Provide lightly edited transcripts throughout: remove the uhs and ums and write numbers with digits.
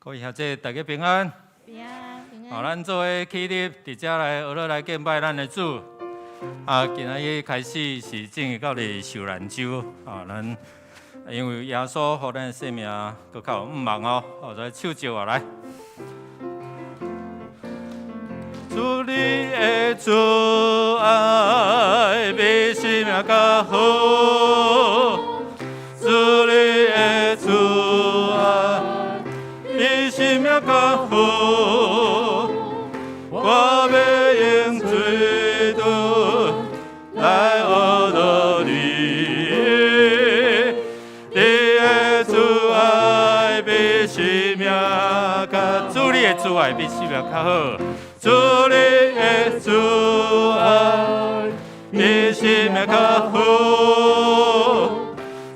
各位兄姐，大家平安。平安平好，安。咱做伙起立，佇遮來學落來敬拜咱的主。啊，今仔日開始是進入到咧受難週。啊，咱因為耶穌予咱的生命閣較有向望哦。好，來唱招啊來。主你的慈愛比生命較好，主你的慈愛比生命較好，我欲用嘴唇來阿羅你，你的慈愛比生命較，主你的慈愛比生命較好。主你的慈愛比生命較好，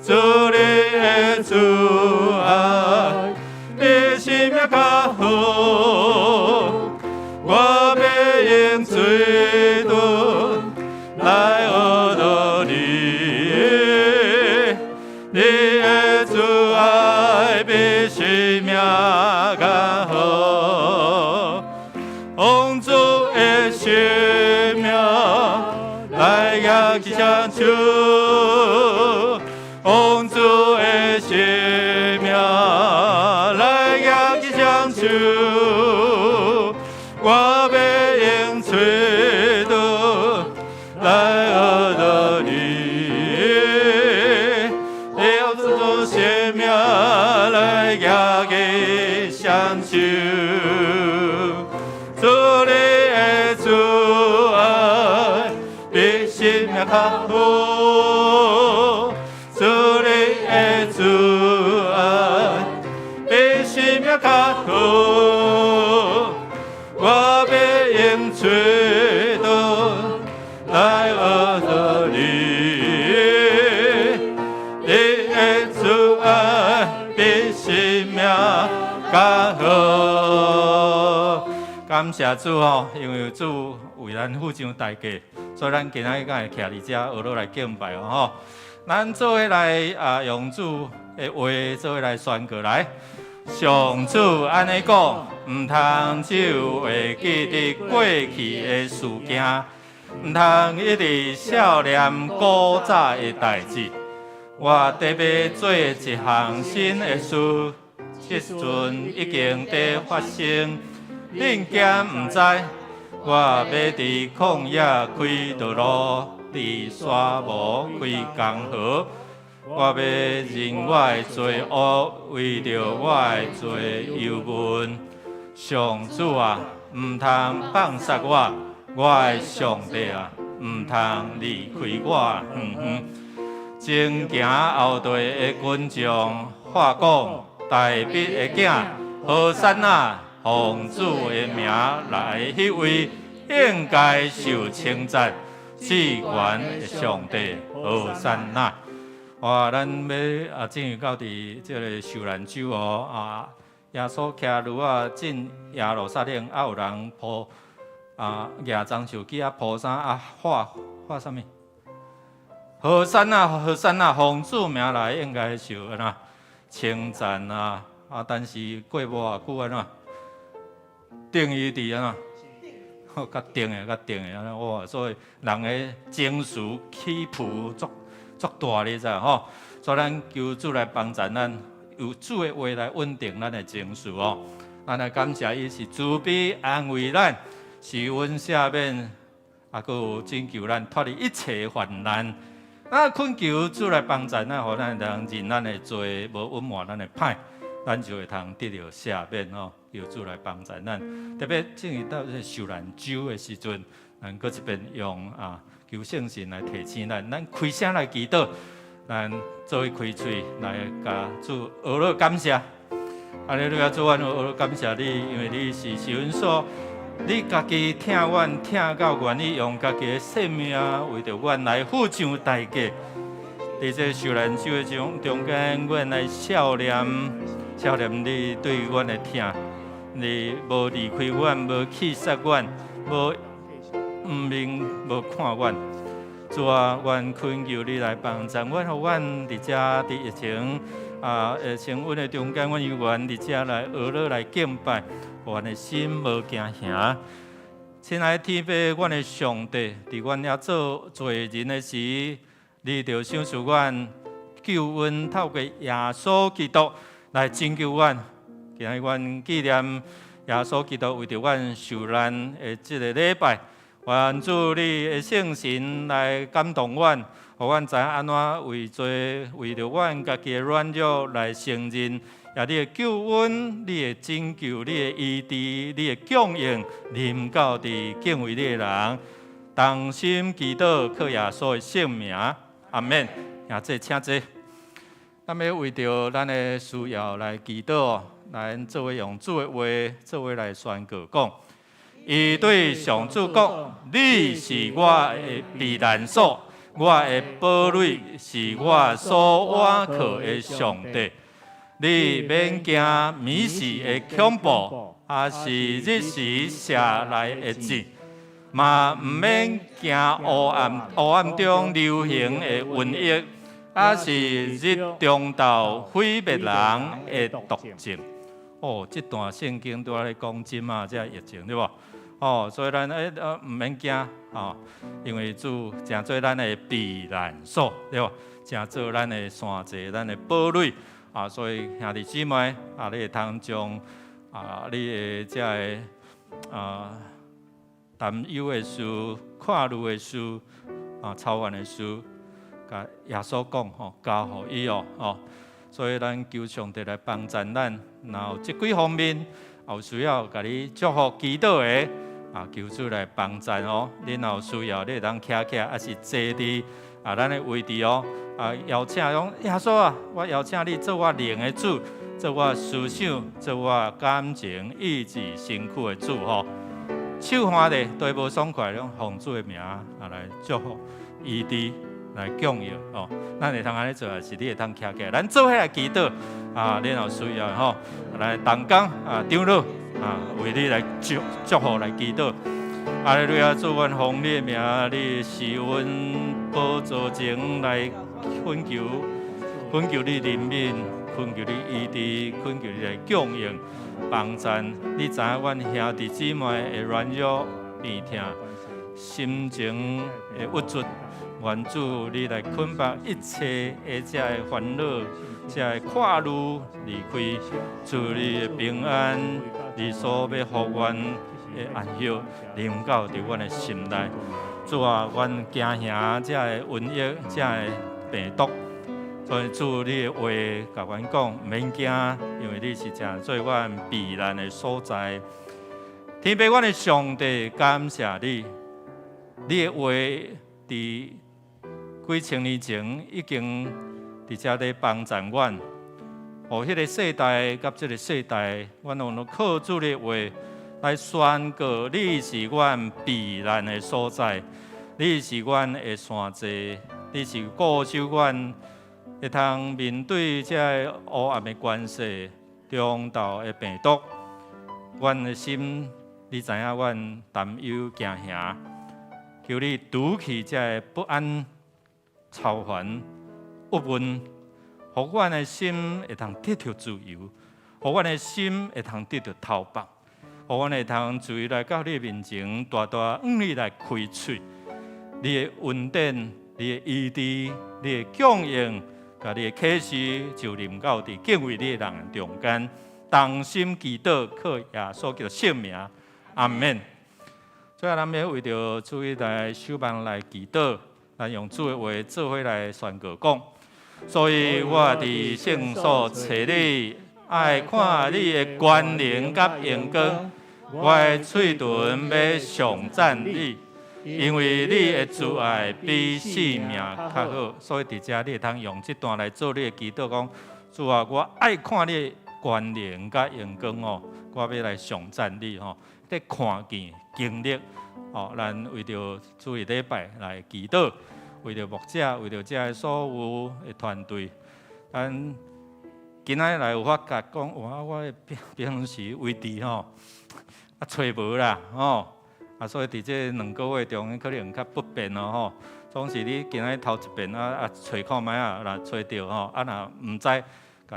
主你的慈愛比生命較好，我欲用嘴唇來阿羅你，你的慈愛比生命較好。奉主的聖名來舉起雙手，奉主的聖名來舉起雙手，我欲用嘴唇來阿羅你，用主聖名來舉起雙手。主你的慈愛比生命較好，主你的慈愛比生命較好，我欲用嘴唇來阿羅你，你的慈愛比生命較好。感謝主吼，因為主為咱付上代價，所以咱今仔日敢會徛佇遮學落來敬拜哦吼。咱做伙來啊，用主的話做伙來宣告來。上主按呢講，毋通只有會記得過去的事件，毋通一直數念古早的代誌。我特欲做一項新的事，這時陣已經佇發生。恁敢毋知？我欲佇曠野開道路，佇沙漠開江河。我欲認我的罪惡，為著我的罪憂悶。上主啊，毋通放殺我，我的上帝啊，毋通離開我遠遠。前行後綴的群眾話講，大衛的囝，和散那！奉主的名來彼位，應該受稱讚，至懸的上帝，和散那！哇，咱欲啊進入到佇這个受難週哦啊，耶穌騎驢仔進耶路撒冷，啊有人鋪啊舉棕樹枝啊鋪衫啊喊喊啥物？和散那，和散那！奉主名來應該受按怎稱讚啊！啊，但是過無偌久按怎？釘伊佇按怎？較釘的，較釘的按呢哇！所以人的情緒起伏足足大，你知吼？所以咱求主來幫助咱，用主的話來穩定咱的情緒哦。咱來感謝伊是慈悲安慰咱，是阮赦免，啊，閣有拯救咱脫離一切患難。啊，懇求主來幫助咱，予咱通認咱的罪，無隱瞞咱的歹，咱就會通得著赦免哦。求主來幫助咱，特別進入到這受難週的時陣，咱閣一遍用啊求聖神來提醒咱，咱開聲來祈禱，咱做伙開喙來共主學落感謝。哈利路亞，主，阮學落感謝你，因為你是是阮所，你家己疼阮，疼到願意用家己的性命為著阮來付上代價。佇這受難週的中間，阮來數念，數念你對阮的疼。你無離開阮，無棄殺阮，無毋面無看阮。主啊，阮懇求你來幫助阮，予阮佇遮佇疫情啊，會成阮的中間，阮有緣佇遮來學樂來敬拜，予阮的心無驚嚇。親愛的天父，阮的上帝，佇阮猶做罪人的時，你就賞賜阮救恩，透過耶穌基督來拯救阮。今日阮紀念耶穌基督為著阮受難的這个禮拜，願主你的聖神來感動阮，予阮知影按怎為罪，為著阮家己的軟弱來承認，也你的救恩、你的拯救、你的醫治、你的供應，臨到佇敬畏你的人，同心祈禱，靠耶穌的聖名，阿們。兄弟請坐。咱欲為著咱的需要來祈禱，來做伙用主的話做伙來宣告講。伊對上主講：你是我的避難所，我的堡壘，是我所倚靠的上帝。你免驚暝時的恐怖，抑是日時射來的箭，嘛毋免驚黑暗中流行的瘟疫，抑是日中晝毀滅人的毒症。哦，這段聖經拄仔咧講這馬這疫情對無？哦，所以咱毋免驚哦，因為主成做咱的避難所對無？成做咱的山寨、咱的堡壘啊！所以兄弟姊妹啊，你會通將啊你的這个擔憂的事、掛慮的事、操煩的事，共耶穌講吼，交予伊哦吼。所以咱求上帝來幫贊咱，若有這幾方面有需要共你祝福祈禱的，求主來幫贊哦。你若有需要，你會當徛起來，抑是坐佇咱的位置哦。邀請講耶穌啊，我邀請你做我靈的主，做我思想，做我感情、意志、身軀的主吼。手按咧，對無爽快，攏奉主的名來祝福、醫治、來供應哦。咱會通按呢做，抑是你會通徛起來，咱做伙來祈禱啊！你若有需要吼，來同工長老為你來祝福來祈禱。哈利路亞，主，阮奉你的名，你施恩寶座前來懇求，懇求你憐憫，懇求你醫治，懇求你來供應幫贊。你知影阮兄弟姊妹的軟弱、病痛、心情的鬱卒。願主你來捆綁一切的這个煩惱、這个掛慮離開，賜你的平安，你所欲予阮的安息，臨到佇阮的心內。主啊，阮驚嚇這个瘟疫、這个病毒，所以主你的話共阮講，毋免驚，因為你是成做阮避難的所在。天父，阮的上帝，感謝你，你的話佇幾千年前已經佇遮咧幫贊阮，予彼个世代佮這个世代，阮攏靠主的話來宣告，你是阮避難的所在，你是阮的山寨，你是固守阮會通面對這个黑暗的權勢、中晝的病毒，阮的心，你知影阮擔憂驚嚇，求你除去這个不安、操煩、鬱悶，予阮的心會通得著自由，予阮的心會通得著透放，予阮會通自由來到你面前，大大向你來開喙。你的恩典、你的醫治、你的供應，佮你的啟示，就臨到佇敬畏你的人中間，同心祈禱，靠耶穌基督聖名，阿們。最後，咱欲為著主日來守望來祈禱，咱用主的話做伙來宣告講。所以我佇聖所揣你，愛看你的權能佮榮光，我的喙唇欲頌讚你，因為你的慈愛比性命較好。所以佇遮你會通用這段來做你的祈禱，講主啊，我愛看你的權能佮榮光哦，我欲來頌讚你吼，咧看見經歷哦，咱為著主日禮拜來祈禱，為著牧者，為著遮所有的團隊，咱今仔日來有發覺講，哇，我的平常時位置吼，揣無啦，吼，所以佇這兩個月中可能較不便哦，吼。總是你今仔日頭一遍揣看覓啊，若揣著吼，若毋知，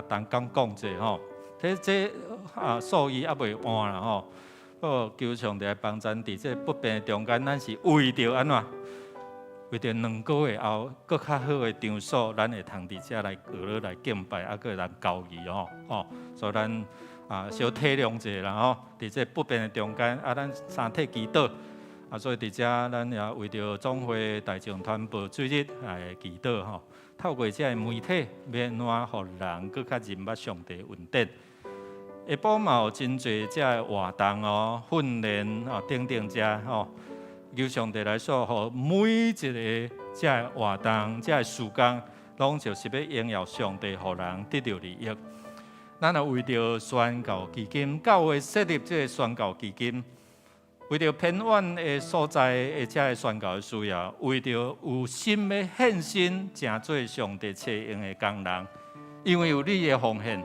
共同工講者吼。這這啊數字猶未換啦吼。好，求上帝來幫咱佇這不便的中間，咱是為著按怎？為著2個月後，閣較好的場所，咱會通佇遮來學落來敬拜，啊，閣會當交誼吼吼。所以咱啊小體諒者啦吼，佇這不便的中間，啊，咱三體祈禱，啊，所以佇遮咱也為著總會大眾傳播主日來祈禱吼。透過這个媒體，欲按怎予人閣較認捌上帝恩典。下晡嘛有真濟這个活動哦，訓練哦等等遮吼，求上帝來說，予每一个這个活動、這个事工，攏就是欲榮耀上帝，予人得著利益。咱也為著宣教基金，教會設立這个宣教基金，為著偏遠的所在的這个宣教的需要，為著有心欲獻身成做上帝冊用的工人，因為有你的奉獻，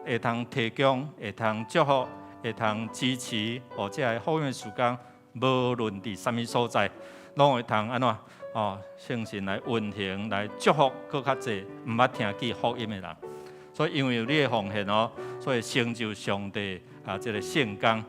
會通提供，會通祝福，會通支持，予這个福音的事工，無論佇啥物所在，攏會通按怎哦，聖神來運行，來祝福閣較濟毋捌聽見福音的人。所以因為有你的奉獻哦，所以成就上帝啊這个聖工。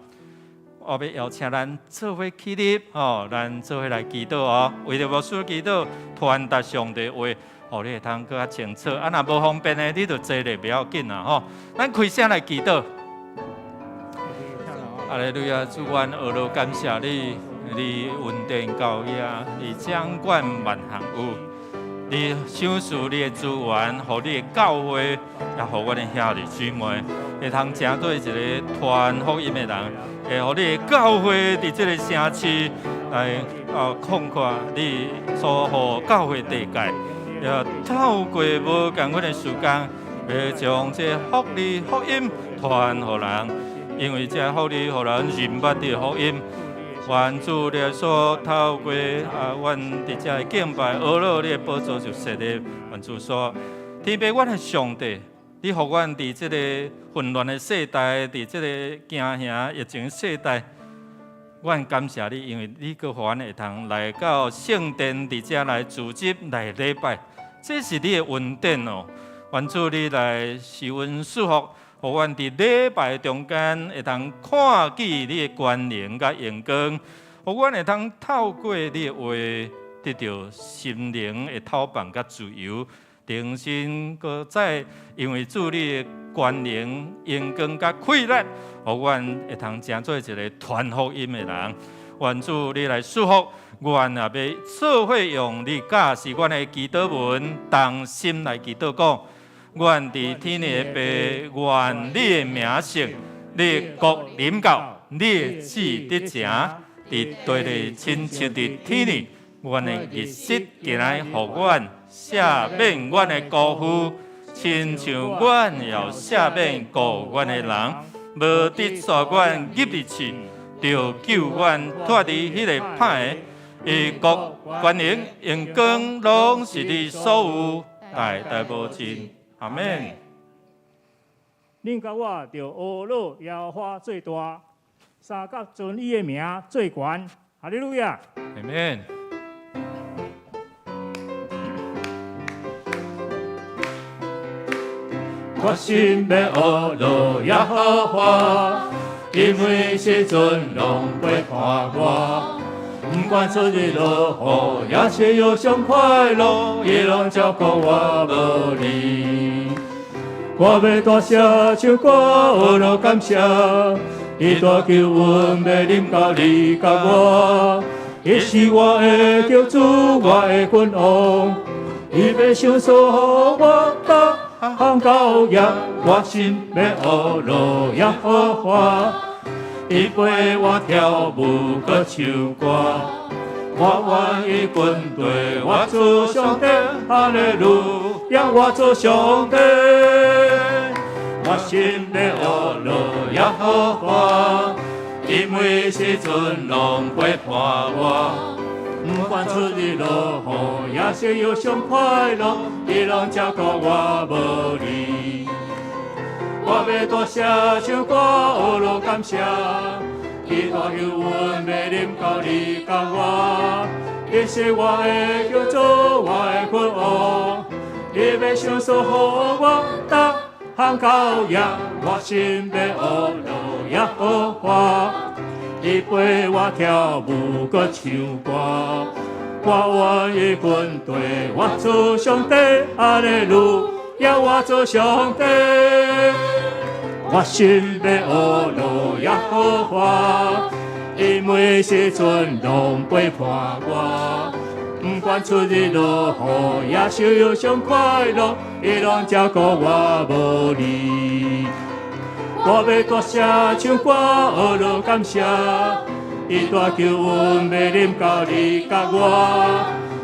我欲邀請咱做伙起立哦，咱做伙來祈禱哦，為著牧師祈禱，傳達上帝話，予你會通閣較清楚。啊，若無方便的，你就坐咧袂要緊啦吼。咱開聲來祈禱。哈利路亞，主，阮呵咾感謝你，你恩典夠額，你掌管萬項有，你賞賜你的資源，予你的教會，也予阮的兄弟姊妹，會通成做一个傳福音的人，會予你的教會佇這个城市來啊擴闊你所予教會地界，也透過無仝款的事工，欲將這福利福音傳予人，因為這福利予人認捌這福音。願主耶穌透過啊，阮佇遮的敬拜，呵咾你的寶座就設立。願主說，天父阮的上帝，你予阮佇這个混亂的世代，佇這个驚嚇疫情世代，阮感謝你，因為你閣予阮會通來到聖殿佇遮來組織來禮拜，這是你的恩典哦。願主你來施恩賜福，予阮佇禮拜中間會通看見你的權能佮榮光，予阮會通透過你的話得著心靈的透放佮自由，重新閣再因為主你的權能、榮光佮氣力，予阮會通成做一个傳福音的人。願主你來賜福，阮也欲做伙用你教示阮的祈禱文，同心來祈禱講。阮佇天的父，願你的名聖，你的國臨到，你的旨意得成，佇地裡親像佇天裡。阮的日食今仔予阮，赦免阮的辜負，親像阮也赦免辜阮的人，無得帶阮入去試，著救阮脫離彼个歹的。因國權能榮光攏是你所有，代代無盡。阿們。恁佮我著呵咾耶和華做大，三甲尊伊的名做懸。哈利路亞。阿們。我心欲呵咾耶和華，因為時陣攏陪伴我。毋管出日落雨，抑是憂傷快樂，伊攏照顧我無離。我欲大聲唱歌，呵咾感謝，伊大救恩欲臨到你佮我，伊是我的救主，我的君王，伊欲賞賜予我各項高業，我心欲呵咾耶和華。伊陪我跳舞閣唱歌，我願意跟隨我主上帝，哈利路亞，我主上帝。我心欲呵咾耶和華，因為時陣攏陪伴我。毋管出日落雨，抑是憂傷快樂，伊攏照顧我無離。我欲大聲唱歌，呵咾感謝，伊大救恩欲臨到你佮我，伊是我的救主，我的君王，伊欲賞賜予我逐項到夜，我心欲呵咾耶和華。伊陪我跳舞閣唱歌，我願意跟綴我主上帝，哈利路亞，我主上帝。我心欲呵咾耶和華，因為時陣攏陪伴我。毋管出日落雨，也是憂傷快樂，伊攏照顧我無離。我欲大聲唱歌，呵咾感謝，伊大救恩欲臨到你佮我，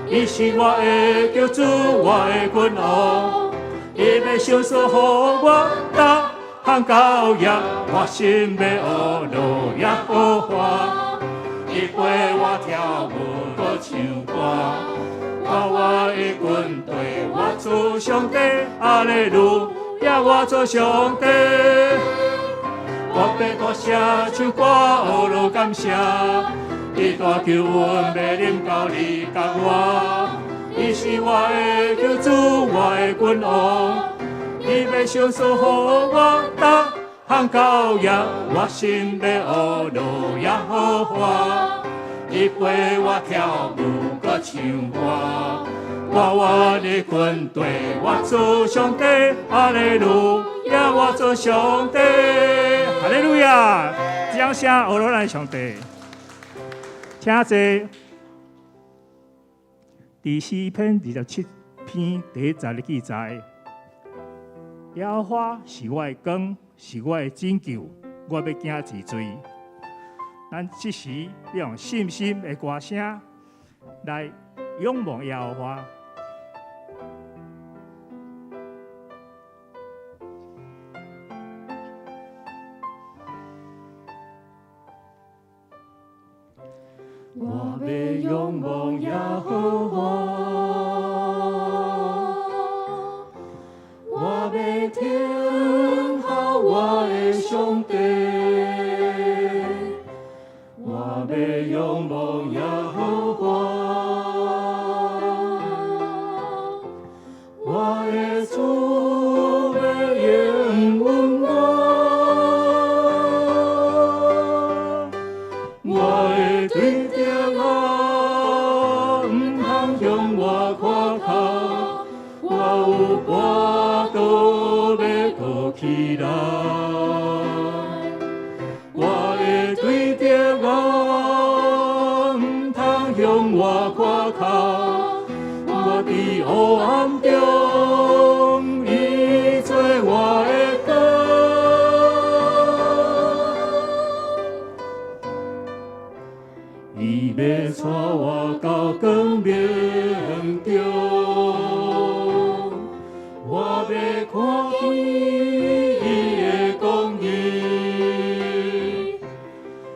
伊是我的救主，我的君王，伊欲賞賜予我，逐項到夜，我心欲呵咾耶和華，伊陪我跳舞閣唱歌，我願意跟綴我主上帝，哈利路亞，我主上帝。我欲大聲唱歌，呵咾感謝，伊大救恩欲臨到你佮我，伊是我的救主，我的君王，伊欲賞賜予我，逐項到夜，我心欲呵咾耶和華，伊陪我跳舞閣唱歌，我願意跟綴我主上帝，哈利路亞，我主上帝。哈利路亞！掌聲呵咾咱上帝。請坐。佇詩篇27篇第一節的記載：耶和華是我的光，是我的拯救，我欲驚一罪。咱這時用信心的歌聲來仰望耶和華。我欲仰望耶和華，我欲聽候我的上帝，我欲仰望耶和華，我的主欲應允我，我的對敵啊，毋通向我誇口，我有跋倒欲閣起來。我的對敵啊，毋通向我誇口，我佇黑暗中，伊做我的光。伊欲帶我到光明中，我欲看見伊的公義。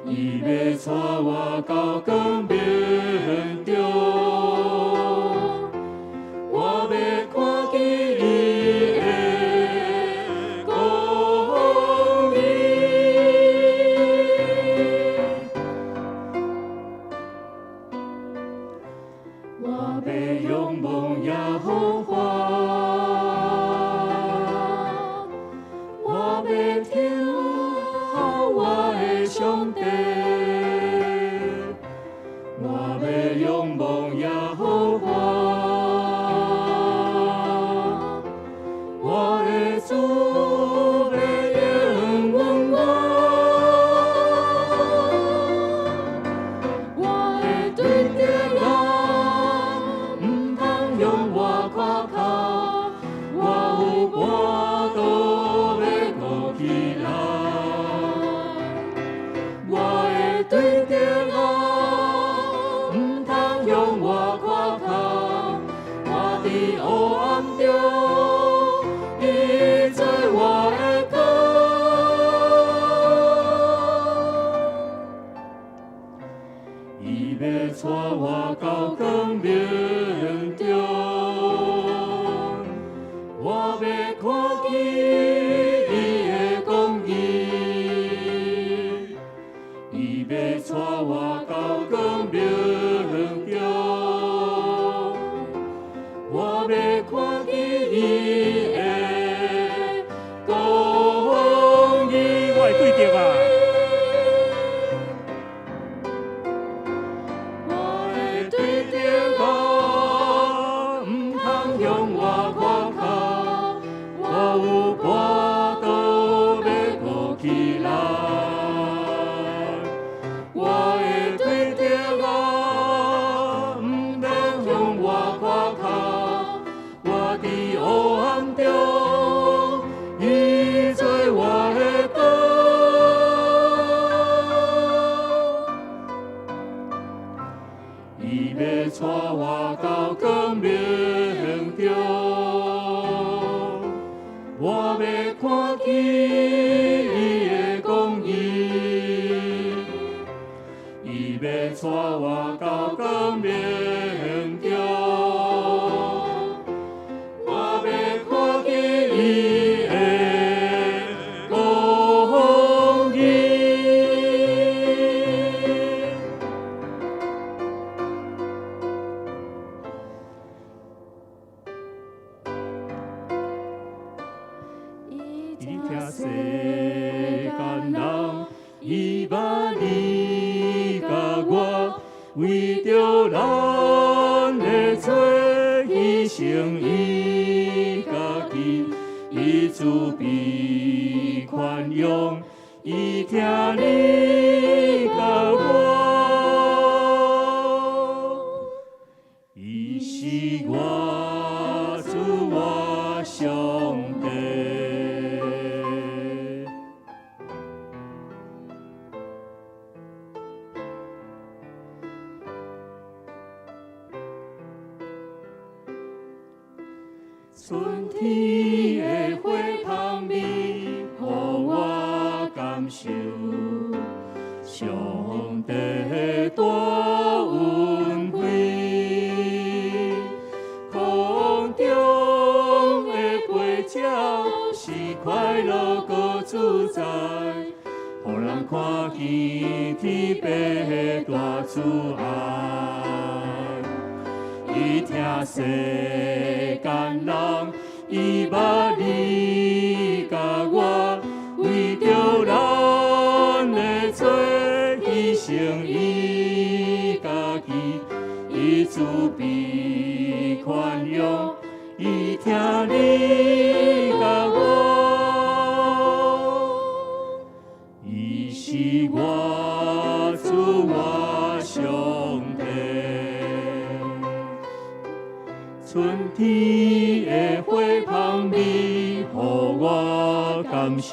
伊欲帶我到光明中，我欲看見伊的公義。我欲仰望耶和華，我欲聽候我的上帝，我欲仰望耶和華，我的主欲應允我，我的對敵啊，毋通向我誇口，我有跋倒欲閣起來。我的對敵啊，毋通向我誇口，我佇黑暗中，伊做我的光。伊欲帶我到光明中，我欲看見伊的公義。伊欲帶我到光明中，我欲看見伊的公我欲看見伊的公義，伊欲帶我到光明中。我欲看見伊的公義。伊疼世間人，伊捌你佮我，為著咱的罪犧牲伊家己，伊慈悲寬容，伊疼你佮我，伊是我主我上帝。春天的花香味，予我感受上帝的大恩惠。空中的飛鳥是快樂閣自在，予人看見天父的大慈愛。伊疼世間人，伊捌你佮我，為著咱的罪犧牲伊家己，伊慈悲寬容，伊疼你佮我，伊是我主我上帝。春天的花香味，予我感受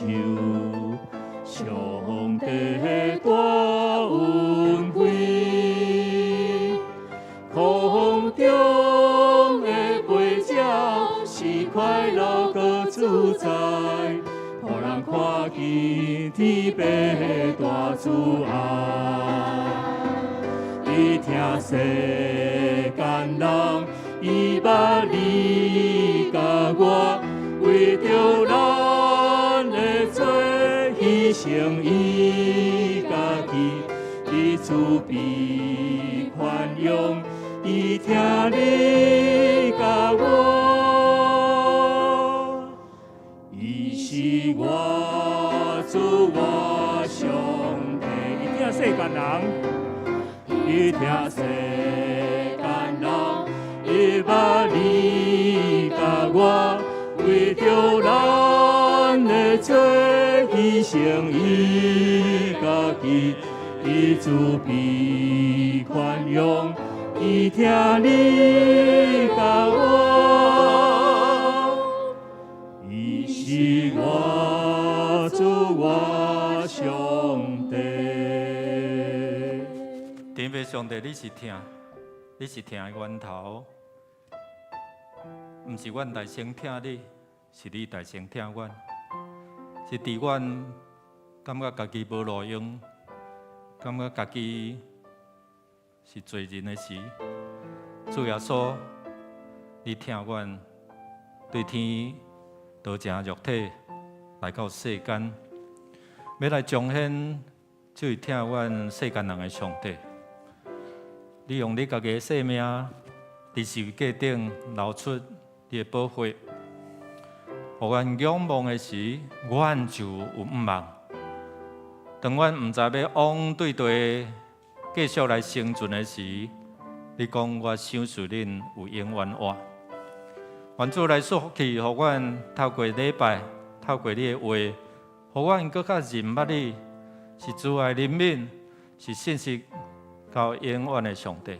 上帝的大恩惠。空中的飛鳥是快樂閣自在，予人看見天父的大慈愛。伊疼世間人，伊捌你佮我，為著咱的罪犧牲伊家己，伊慈悲寬容，伊疼你佮我，伊是我主我上帝。伊疼世間人，伊疼世間人，伊捌你佮我，為著咱的罪犧牲伊家己，伊慈悲寬容，伊疼你佮我，伊是我主我上帝。天父上帝，你是疼，你是疼的源頭，毋是阮代先疼你，是你代先疼阮。是佇阮感覺家己無路用，感覺家己是罪人的時，主耶穌，你疼阮，對天道成肉體來到世間，欲來彰顯這位疼阮世間人的上帝。你用你家己的生命，佇十字架頂流出你的寶血，予阮仰望的時，阮就有向望。當阮毋知欲往佗地繼續來生存的時，你講我賞賜恁有永遠活。願主來賜福氣，予阮透過禮拜，透過你的話，予阮閣較認捌你，是慈愛憐憫，是信實到永遠的上帝。予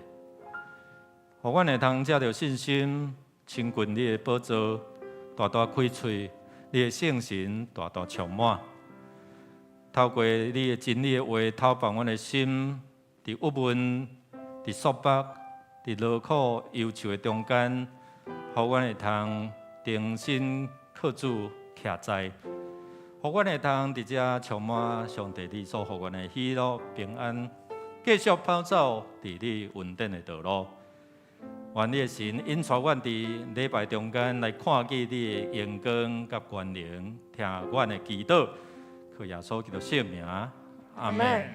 阮會通藉著信心親近你的寶座，大大開喙，你的聖神大大充滿。透過你的真理的話，透放阮的心，佇鬱悶、佇束縛、佇勞苦憂愁的中間，予阮會通重新靠主，徛在，予阮會當佇遮充滿上帝你所予阮的喜樂平安，繼續跑走佇你恩典的道路。願你的神引帶阮佇禮拜中間來看見你的榮光佮權能，聽阮的祈禱，靠耶穌基督聖名，阿門。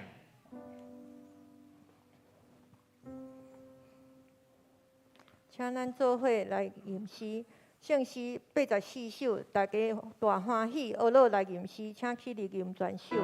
請咱做伙來吟詩，聖詩84首，大家大歡喜，學樂來吟詩，請起立吟全首。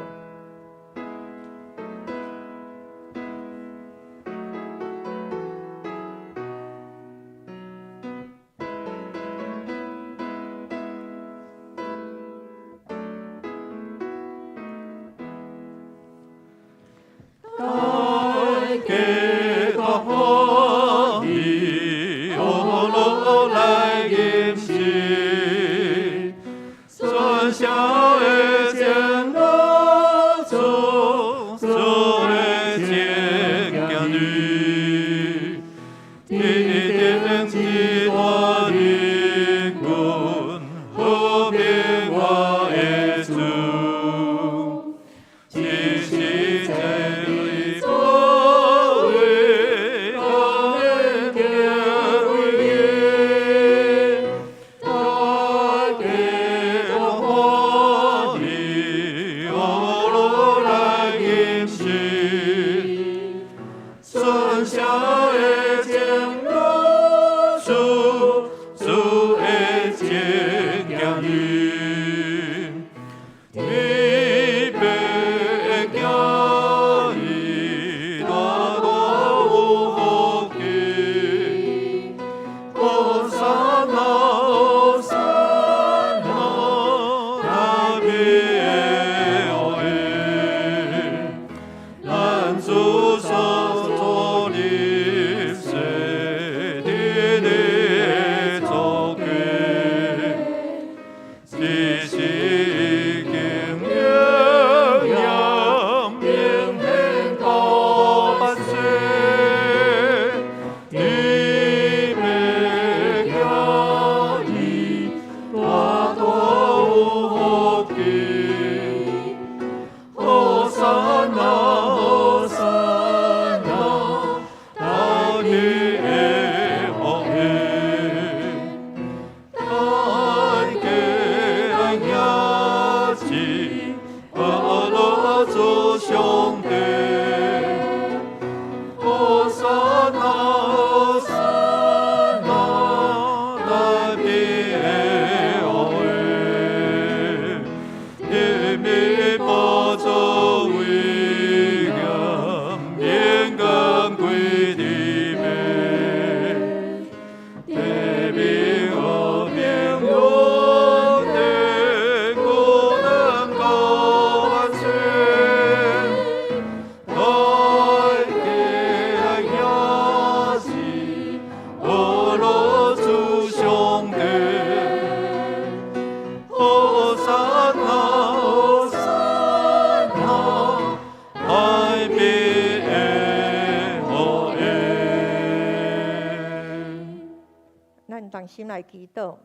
同心來祈禱，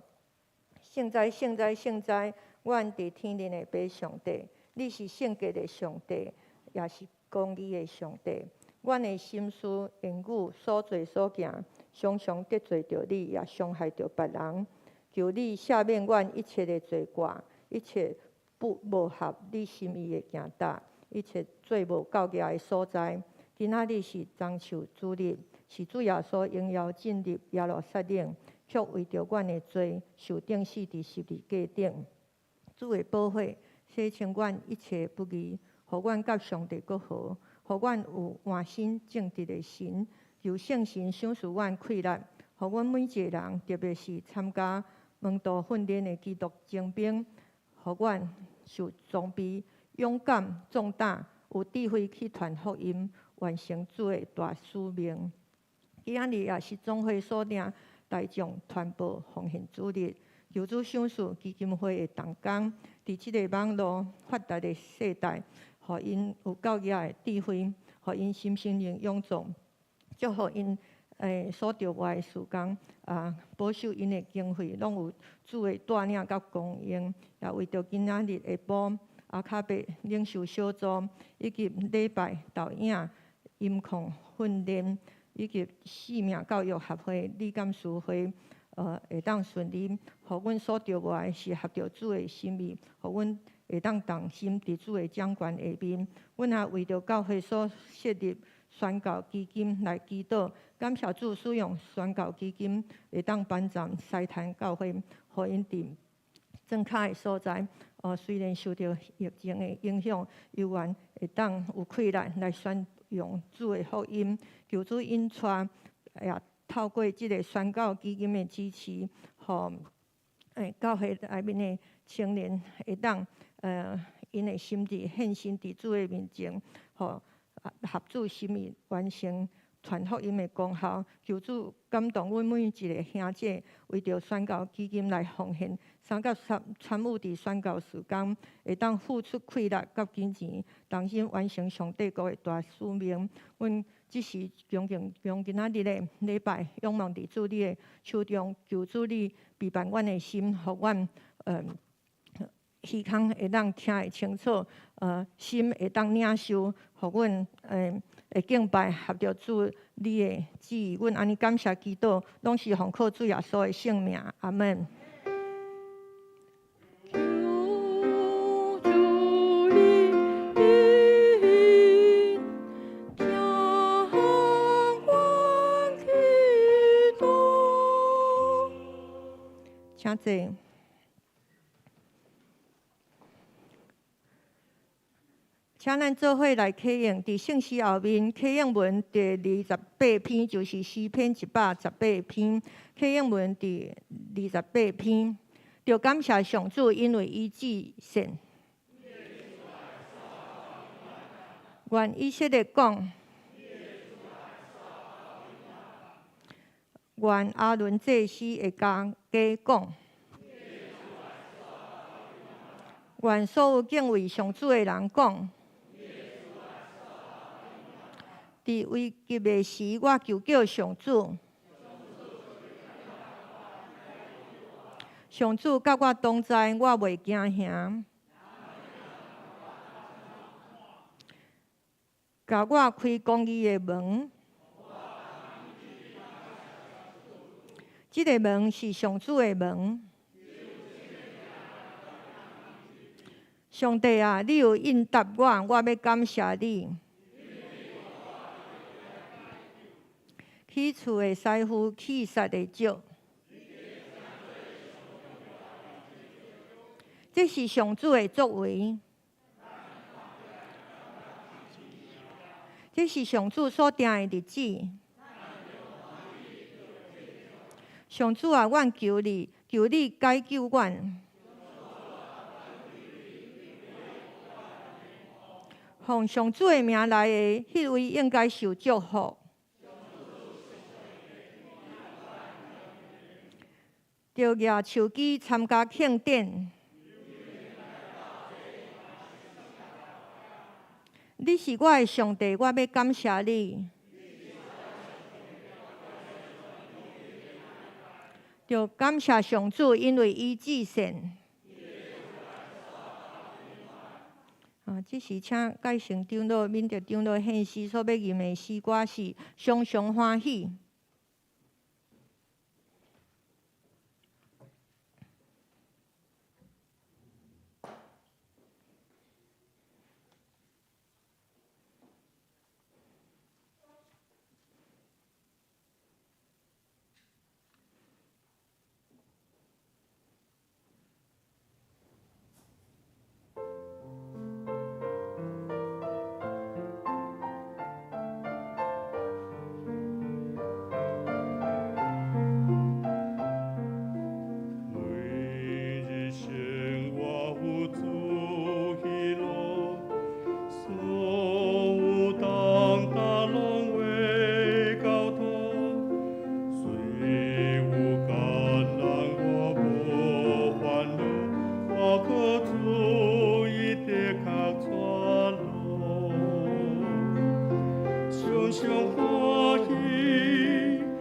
聖哉，聖哉，聖哉！阮佇天頂的父上帝，你是聖潔的上帝，也是公義的上帝。阮的心思、言語、所做所行，常常得罪著你，也傷害著別人。求你赦免阮一切的罪過，一切不無合你心意的行動，一切做無夠額的所在。今仔日是棕樹主日，是主耶穌榮耀進入耶路撒冷，卻為著阮的罪受釘死佇十字架頂。主的寶血洗清阮一切不義，予阮佮上帝閣和，予阮有換新正直的心。求聖神賞賜阮氣力，予阮每一个人，特別是參加門徒訓練的基督精兵，予阮受裝備、勇敢、壯膽，有智慧去傳福音，完成主的大使命。今仔日也是總會所領大眾傳播奉獻主日，求主賞賜基金會的同工，佇這个網路發達的世代，予𪜶有夠額的智慧，予𪜶心靈勇壯，祝福𪜶 所著愛的事工啊，保守𪜶的經費，攏有主的帶領佮供應，也為著今仔日下晡阿卡伯領袖小組，以及禮拜導影音控訓練，以及生命教育協會理監事會，會當順利，予阮所著愛的是合著主的心意，予阮會當同心佇主的掌權下面。阮也為著教會所設立宣教基金來祈禱，感謝主使用宣教基金會當幫助西壇教會，予𪜶佇莊跤的所在，雖然受著疫情的影響，猶原會當有氣力來宣揚主的福音。求主引帶，也透過這个宣教基金的支持，予教會內面的青年會當，𪜶的心志獻身佇主的面前，予合主心意完成傳福音的功效。求主感動阮每一个兄姐，為著宣教基金來奉獻，相佮參與佇宣教事工，會當付出氣力佮金錢，同心完成上帝國的大使命。阮這時恭敬將今仔日的禮拜仰望佇主你的手中，求主你備辦阮的心，予阮耳孔會當聽會清楚，心會當領受，予阮會敬拜合著主你的旨意。阮按呢感謝祈禱，攏是奉靠主耶穌的聖名，阿們。求主你聽阮祈禱。請坐。請咱做伙來啟用，佇聖詩後面啟用文第28篇，就是詩篇118篇。啟用文第二十八篇，著感謝上主，因為伊至善。願以色列講，願亞倫祭司的家講，願所有敬畏上主的人講。佇危急的時，我求叫上主。上主佮我同在，我袂驚嚇。共我開公義的門。這个門是上主的門。上帝啊，你有應答我，我欲感謝你。起厝的師傅氣煞會少，這是上主的作為，這是上主所定的日子。上主啊，阮求你，求你解救阮。奉上主的名來的，彼位應該受祝福。著舉手機參加慶典。你是我的上帝，我欲感謝你。著感謝上主，因為伊至善。啊，這時請介成長老、敏德長老獻詩，所欲吟的詩歌是《常常歡喜》。常歡喜。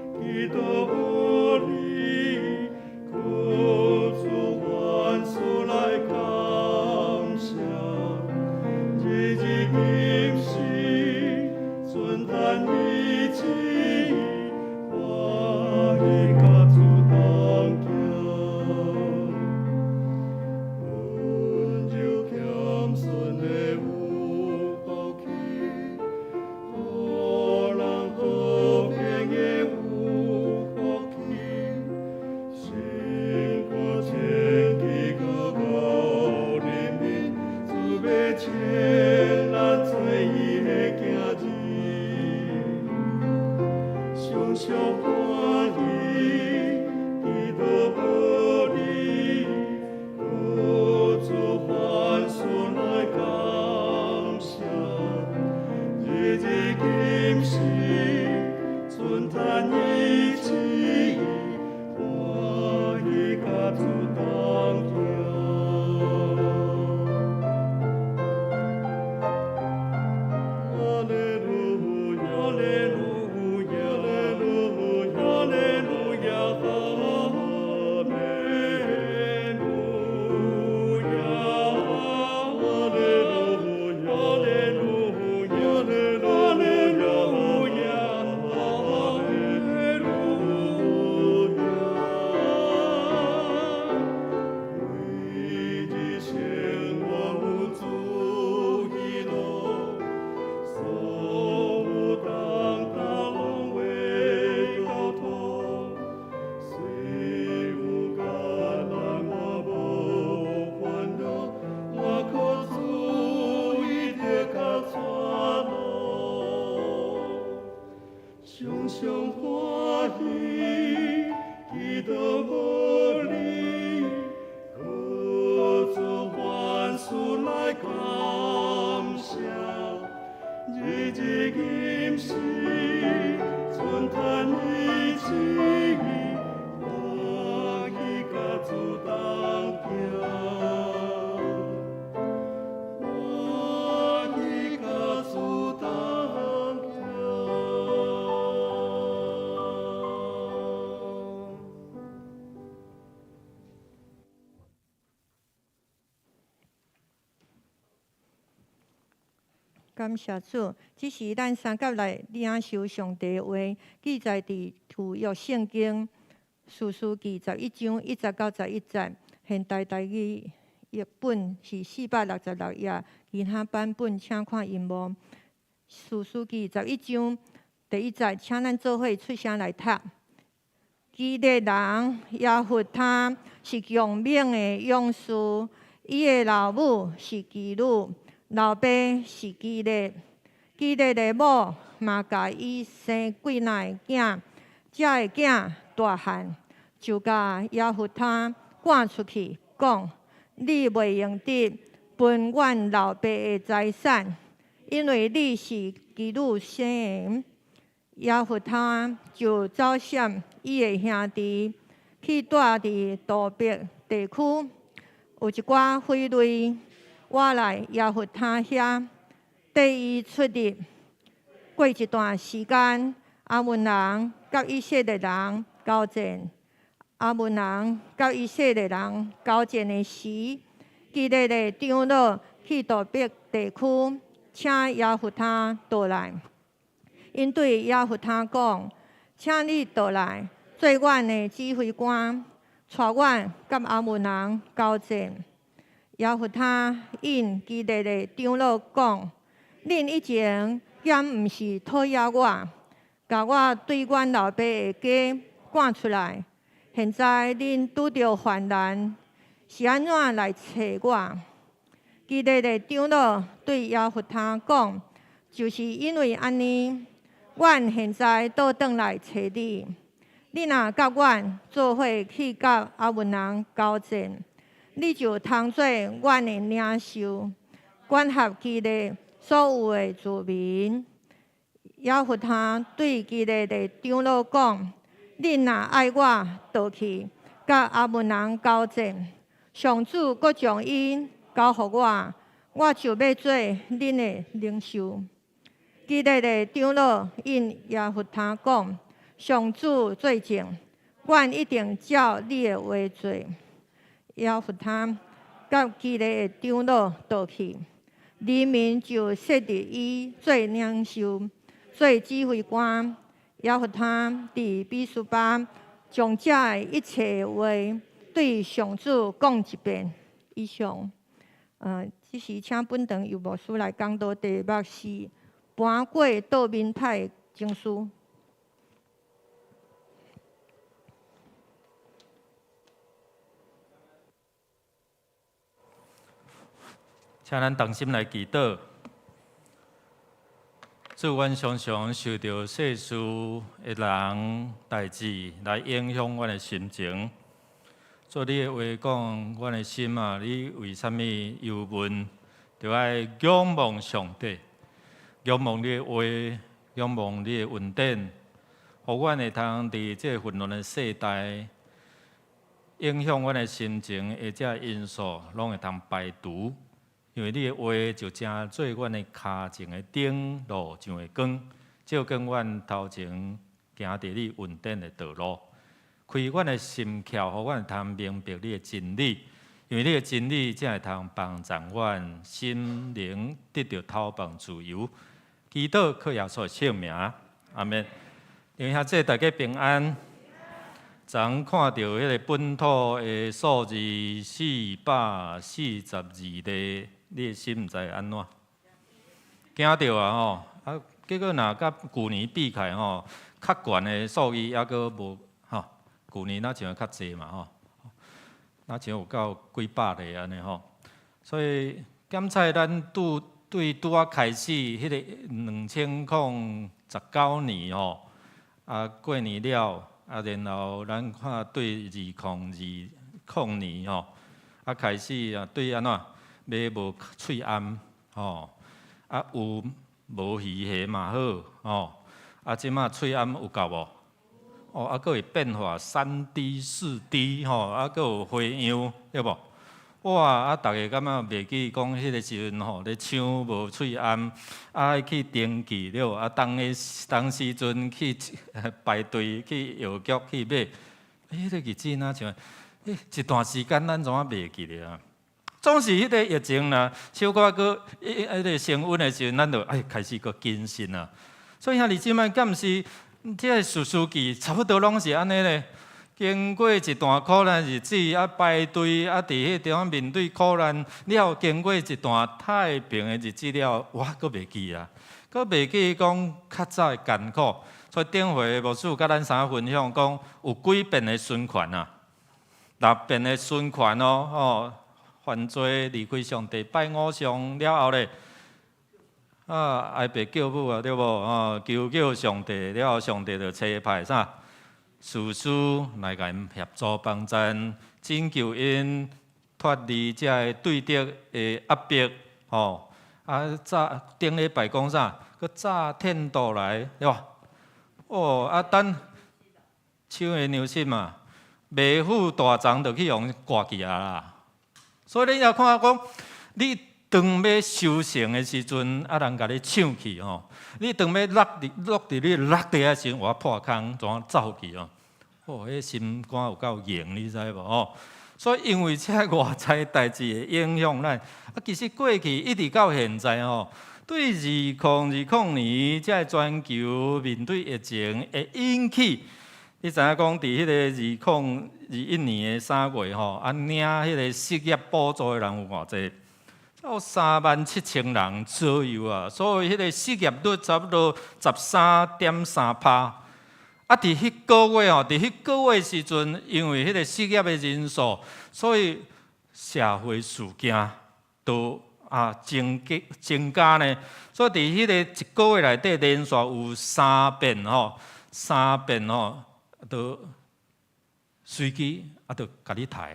上歡喜，基督無你，靠主萬事來感謝，日日飲食，純嘆一起，歡喜佮主同行，歡喜佮主同行。感謝主，這是咱三甲來領受上帝的話，記載佇舊約聖經士師記11章1節到11節，現代台語譯本是466頁，其他版本請看螢幕。士師記十一章第一節，請咱做伙出聲來讀。基列人耶弗他是強猛的勇士，伊的老母是妓女，老爸是基列。基列的某嘛共伊生幾若个囝，這个囝大漢，就共耶弗他趕出去，講：你袂用得分阮老爸的財產，因為你是妓女生的。耶弗他就走閃伊的兄弟，去住佇多伯地區。有一寡匪類倚來耶弗他遐，綴伊出入。過一段時間，亞捫人佮以色列人交戰。亞捫人佮以色列人交戰的時，基列的長老去多伯地區，請耶弗他倒來。𪜶對耶弗他講：請你倒來，做阮的指揮官，帶阮佮亞捫人交戰。耶弗他應基列的長老講：恁以前敢毋是討厭我，共我對阮老爸的家趕出來？現在恁拄著患難，是按怎來揣我？基列的長老對耶弗他講：就是因為按呢，阮現在倒轉來揣你。你若佮阮做伙去佮亞捫人交戰，你就通做阮的領袖，管轄基列所有的子民。耶弗他對基列的長老講：恁若愛我倒去佮亞捫人交戰，上主閣將𪜶交予我，我就欲做恁的領袖。基列的長老應耶弗他講：上主做證，阮一定照你的話做。耶弗他佮基列的長老倒去，人民就設立伊做領袖，做指揮官。耶弗他佇米斯巴將這一切話對上主講一遍。以上，這時請本堂游牧師來講道題目是搬過桌面歹情緒。請咱同心來祈禱。主，阮常常受著世事的人、代誌來影響阮的心情。做你的話講，阮的心啊，你為啥物憂悶？著愛仰望上帝，仰望你的話，仰望你的恩典，予阮會通佇這個混亂的世代，影響阮的心情的這因素，攏會通排除。因為你的話就成做阮的跤前的燈，路上的光，照見阮頭前行佇你恩典的道路，開阮的心竅，予阮會通明白你的真理。因為你的真理才會通幫助阮心靈得著透放自由。祈禱靠耶穌的聖名，阿們。弟兄姊妹大家平安。昨昏看著彼个本土的數字442例，你的心毋知會按怎？驚著啊吼！啊，結果若佮舊年比起來吼，較懸的數字猶閣無吼。舊年若像較濟嘛吼，若像有夠幾百例按呢吼。所以檢測咱拄對拄仔開始彼个2019年吼，啊，過年了，啊，然後咱看對2020年吼，啊開始啊對按怎買無喙罨吼，啊有無魚蝦嘛好吼，啊這馬喙罨有夠無？哦，啊閣會變化3D、4D 吼，啊閣有花樣，對無？哇！啊，逐家感覺袂記講彼個時陣吼，咧搶無喙罨，啊愛去登記了，啊當個當時陣去排隊去藥局去買，彼個日子若像，欸，一段時間咱怎啊袂記得啊？總是彼個疫情啦，小可閣彼個升溫的時陣，咱就愛開始閣謹慎啊。所以兄弟姊妹，敢毋是這個士師記差不多攏是按呢咧？經過一段苦難日子，啊排隊，啊佇彼地方面對苦難了，經過一段太平的日子了，我閣袂記啊，閣袂記講較早的艱苦。所以頂回牧師佮咱三分享講，有幾遍的循環啊，六遍的循環哦，吼，犯罪離開上帝拜偶像了後咧，啊，哀爸叫母啊，對無？哦，求叫上帝了後，上帝就差派啥？士師來共𪜶協助幫贊，拯救𪜶脫離這个對敵的壓迫，吼！啊，早頂禮拜講啥？閣早天道來，對無？哦，啊，等搶的糧食嘛，袂赴大鏢就去予人割去啊啦。所以你若看講，你當欲收成的時陣，啊，人共你搶去吼，你當欲落佇落佇你落地的時陣，哇破空怎走去哦？哦，彼心肝有夠硬，你知無？吼，所以因為這外在代誌會影響咱，啊，其實過去一直到現在吼，對2020年這个全球面對疫情會引起，你知影講佇彼個2021年的3月吼，啊，領彼個失業補助的人有偌濟？有37,000人左右啊，所以彼個失業率差不多13.3趴。啊，佇彼個月吼，佇彼個月時陣，因為彼個失業的人數，所以社會事件都啊增加增加呢。所以佇彼個一個月內底，連續有三遍吼，三遍吼，都隨機啊，就共你刣。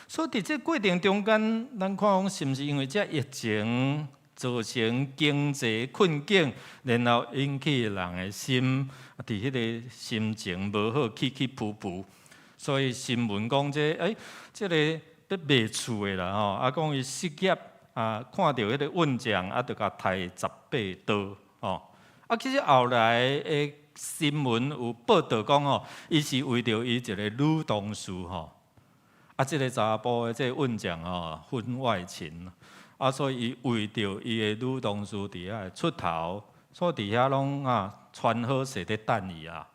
所以佇這過程中間，咱看講是毋是因為這疫情造成經濟困境，然後引起人的心，佇彼個心情無好，起起伏伏。所以新聞講這，欸，這个欲賣厝的啦吼，啊講伊失業啊，看著彼個運將啊，就共刣18刀吼。啊，其實後來的新聞有報導講吼，伊是為著伊一个女同事吼。啊，這个查埔的這个運將吼，婚外情，啊，所以伊為著伊的女同事佇遐出頭，所以佇遐攏啊傳好勢咧等伊啊。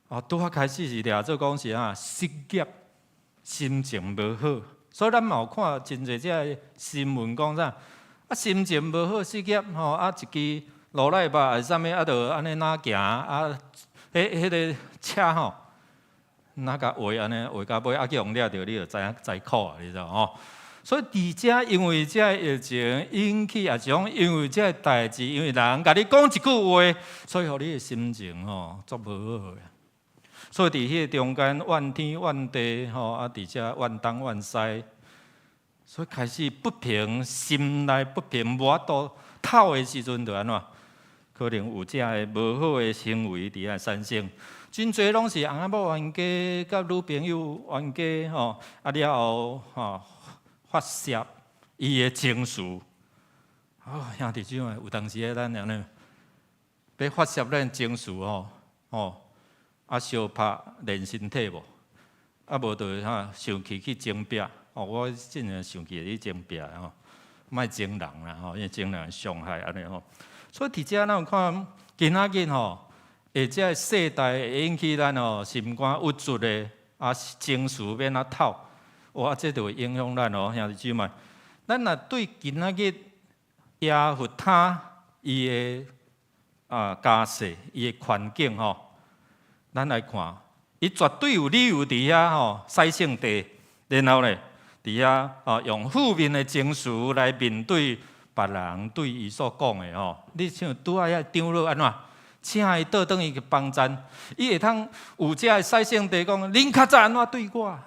啊，拄仔開始是掠做講是啊失業，心情無好，所以咱嘛有看真濟這个新聞講啥，啊心情無好失業吼，啊一支羅賴吧還是啥物啊，就按呢哪行啊，彼彼个車吼。若共畫按呢畫到尾，啊去予掠著，你就知影知苦啊，你知無吼？所以佇遮因為這个疫情引起，抑是講因為這个代誌，因為人共你講一句話，所以予你的心情吼足無好的。所以佇彼个中間怨天怨地吼，啊佇遮怨東怨西，所以開始不平，心內不平，無法度透的時陣，就按怎？可能有這个無好的行為佇遐產生。真濟攏是翁仔某冤家，佮女朋友冤家吼，啊了後吼發洩伊的情緒。哦，兄弟姊妹，有當時仔咱按呢，欲發洩咱情緒吼，吼，啊相拍練身體無？啊無就哈生氣去爭拚。哦，我真正生氣會去爭拚吼，莫爭人啦吼，因為爭人傷害按呢吼。所以佇遮咱有看今仔日吼，會這个世代會引起咱吼心肝鬱卒的，啊情緒欲按怎透，哇，這就會影響咱哦，兄弟姊妹。咱若對今仔日耶弗他伊的啊家世、伊的環境吼，咱來看，伊絕對有理由佇遐吼使聖地，然後咧佇遐啊用負面的情緒來面對別人對伊所講的吼。你像拄仔遐長老按怎？請伊倒轉去幫贊，伊會通有這个使聖地講，恁較早按怎對我？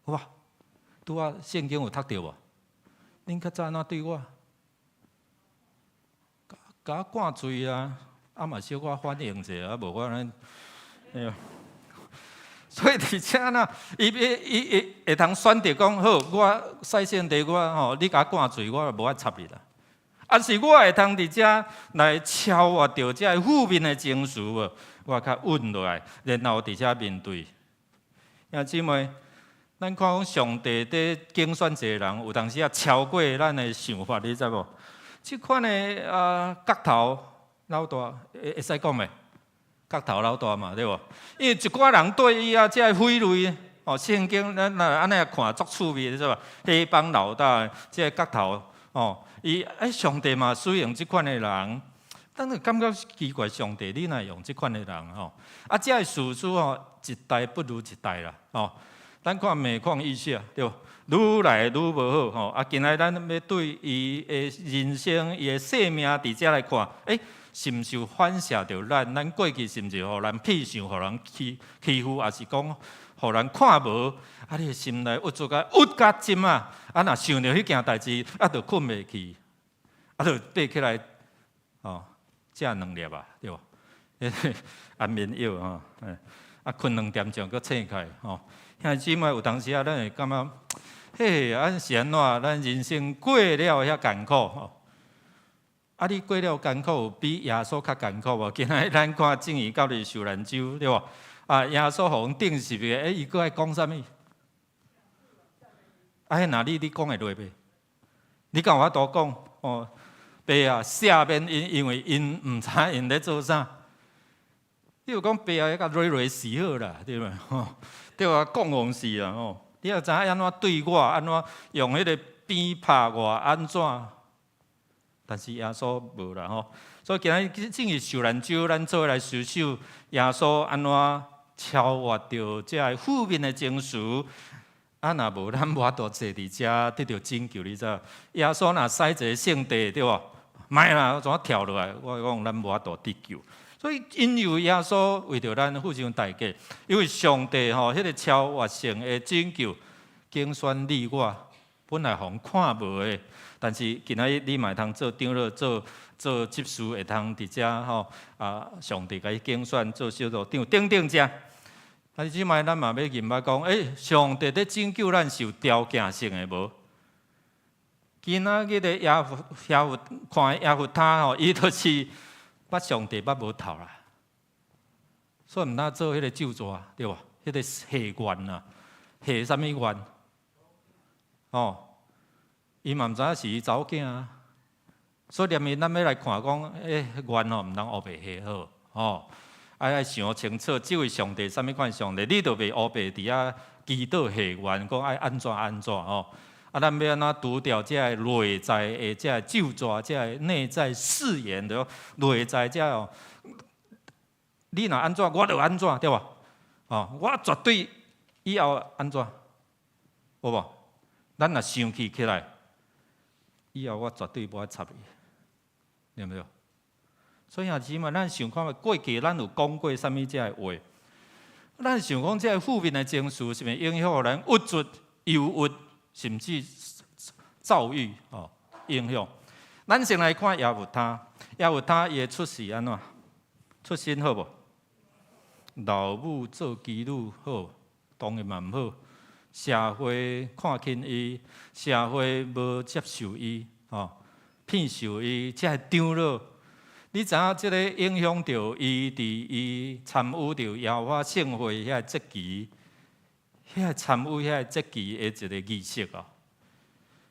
哇！拄仔聖經有讀著無？恁較早按怎對我？共我灌醉啊！啊嘛小可反應者，啊無我按呢，哎喲。所以佇遮呢，伊伊伊會通選擇講好，我使聖地我吼，你共我灌醉，我就無愛插你啦。啊是我會通佇遮來超越著這个負面的情緒無？我較穩落來，然後佇遮面對。兄姊妹，咱看講上帝佇揀選一个人，有當時啊超過咱的想法，你知無？這款的啊角頭老大會會使講袂？角頭老大嘛，對無？因為一寡人對伊啊，這个毀譽哦，聖經咱若按呢看足趣味，你知無？黑幫老大，這个角頭哦，伊哎上帝嘛使用這款的人，但是感覺奇怪，上帝你哪用這款的人吼？啊，這个事實吼，一代不如一代啦，哦。咱看每況愈下，對無？愈來愈無好吼。啊，今仔咱欲對伊的人生、伊的生命佇遮來看，欸，是毋是有反射著咱？咱過去是毋是予人騙想、予人欺欺負，抑是講予人看無？啊，你的心內鬱卒甲鬱甲針啊！啊，若想著彼件代誌，啊，就睏袂去，啊，就爬起來，哦，食兩粒啊，對無？安眠藥吼，啊，睏兩點鐘閣醒起來，吼。兄弟姊妹有當時啊，咱會感覺，嘿，啊是按怎？咱人生過了遐艱苦吼。啊，你過了艱苦，有比耶穌較艱苦無？今仔咱看正義教佇受難週，對無？啊，耶穌予人釘十字架，欸，伊閣愛講啥物？啊，彼若你，你講會落袂？你敢有法度講？哦，爸啊，赦免𪜶，因為𪜶毋知𪜶咧做啥。你有講爸啊，彼共落落死好啦，對無？吼，對啊，講戇死啊吼！你也知影按怎對我，按怎用彼个鞭拍我，按怎？但是耶穌無啦吼，所以今仔日正是受難週，咱做伙來思想耶穌按怎超越著這个負面的情緒。啊，若無咱無法度坐佇遮得著拯救，你知？耶穌若使一个聖地，對無？莫啦，怎跳落來？我講咱無法度得救。所以因為耶穌為著咱付上代價，因為上帝吼，彼個超越性的拯救，揀選你我，本來予人看無的，但是今仔日你嘛會通做長老、做做執事，會通佇遮吼啊，上帝共你揀選做小組長等等遮。啊，這擺咱嘛欲認捌講，欸，上帝佇拯救咱是有條件性的無？今仔日的耶弗耶弗看耶弗他吼，伊就是捌上帝捌無透啦，所以毋通做彼個咒詛，對無？彼個下願啊，下啥物願？哦，伊嘛毋知影是伊查某囝啊，所以連面咱欲來看講，欸，願吼毋通烏白下好，哦，愛想清楚，這位上帝啥物款上帝，你就袂烏白佇遐祈禱下願，講愛按怎按怎吼。啊，咱欲按怎除掉這个內在的這个咒詛，這个內在誓言對無？內在這哦，你若按怎，我就按怎，對無？哦，我絕對以後按怎，有無？咱若生氣起來，以後我絕對無愛插你，對毋對？所以兄姊妹，咱想看覓過去咱有講過啥物這个話？咱想講這個負面的情緒，是毋是影響咱鬱卒、憂鬱，甚至躁鬱哦？影響。咱先來看耶弗他，耶弗他伊的出世按怎？出身好無？老母做妓女好，當然嘛毋好。社會看輕伊，社會無接受伊，吼，騙受伊，這个長老，你知影這个影響著伊佇伊參與著耶和華聖會遐個節期，遐個參與遐個節期的一個儀式哦。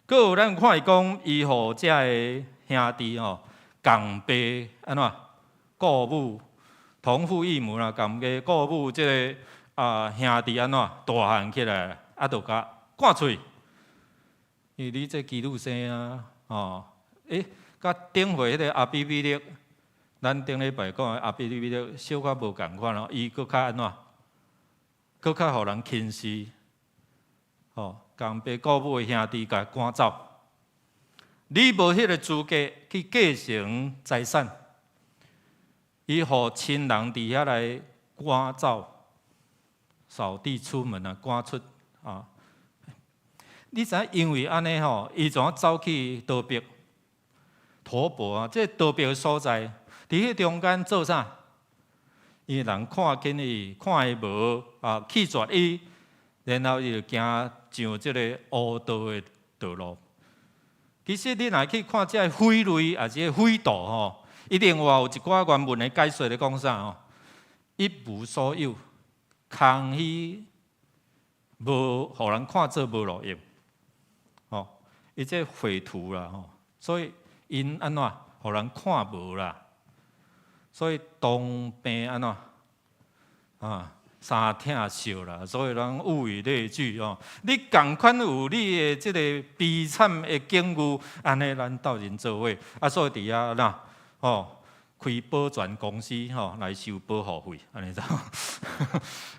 閣有咱看伊講，伊予這个兄弟吼共爸按怎顧母同父異母啦，共爸顧母這个啊兄弟按怎大漢起來，啊，就共灌喙。因為你這妓女生啊，吼，欸，佮頂回彼个亞比米勒，咱頂禮拜講的亞比米勒小可無仝款哦，伊閣較按怎？閣較予人輕視，吼，共爸顧母的兄弟共趕走。你無彼個資格去繼承財產。伊予親人佇遐來趕走，掃地出門啊，趕出啊！你知影因為按呢吼，伊怎走去逃避陀伯啊？這個逃避的所在，佇彼中間做啥？伊人看見伊，看伊無啊，棄絕伊，然後伊就行上這個烏道的道路。其實你若去看這個匪類，抑是匪徒吼，伊另外有一寡原文的解說咧講啥吼？一無所有，空虛，無予人看做無路用，吼！伊這匪徒啦吼，所以𪜶按怎，予人看無啦，所以當病按怎啊？三疼惜啦，所以咱物以類聚哦。你仝款有你的這個悲慘的境遇，按呢咱鬥陣做伙，啊，所以佇遐啦，吼，開保全公司吼來收保護費，按呢知無？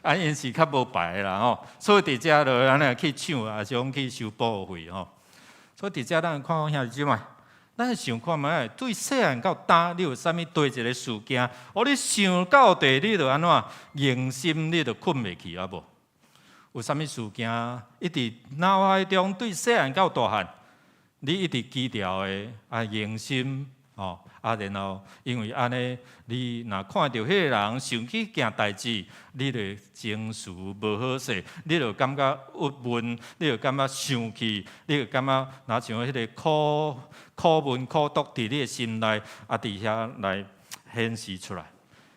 啊，𪜶是較無牌的啦吼，所以佇遮就按呢去搶，抑是講去收保護費吼。所以佇遮咱看兄弟姊妹，咱想看覓，對細漢到大，你有啥物綴一个事件？哦，你想到佇你就按怎凝心，你就睏袂去啊無？有啥物事件一直腦海中對細漢到大漢，你一直記牢的啊，凝心哦啊，然後因為按呢，你若看著彼个人想起件代誌，你就情緒無好勢，你就感覺鬱悶，你就感覺生氣，你就感覺若像彼个苦苦悶苦毒佇你的心內啊，佇遐來顯示出來。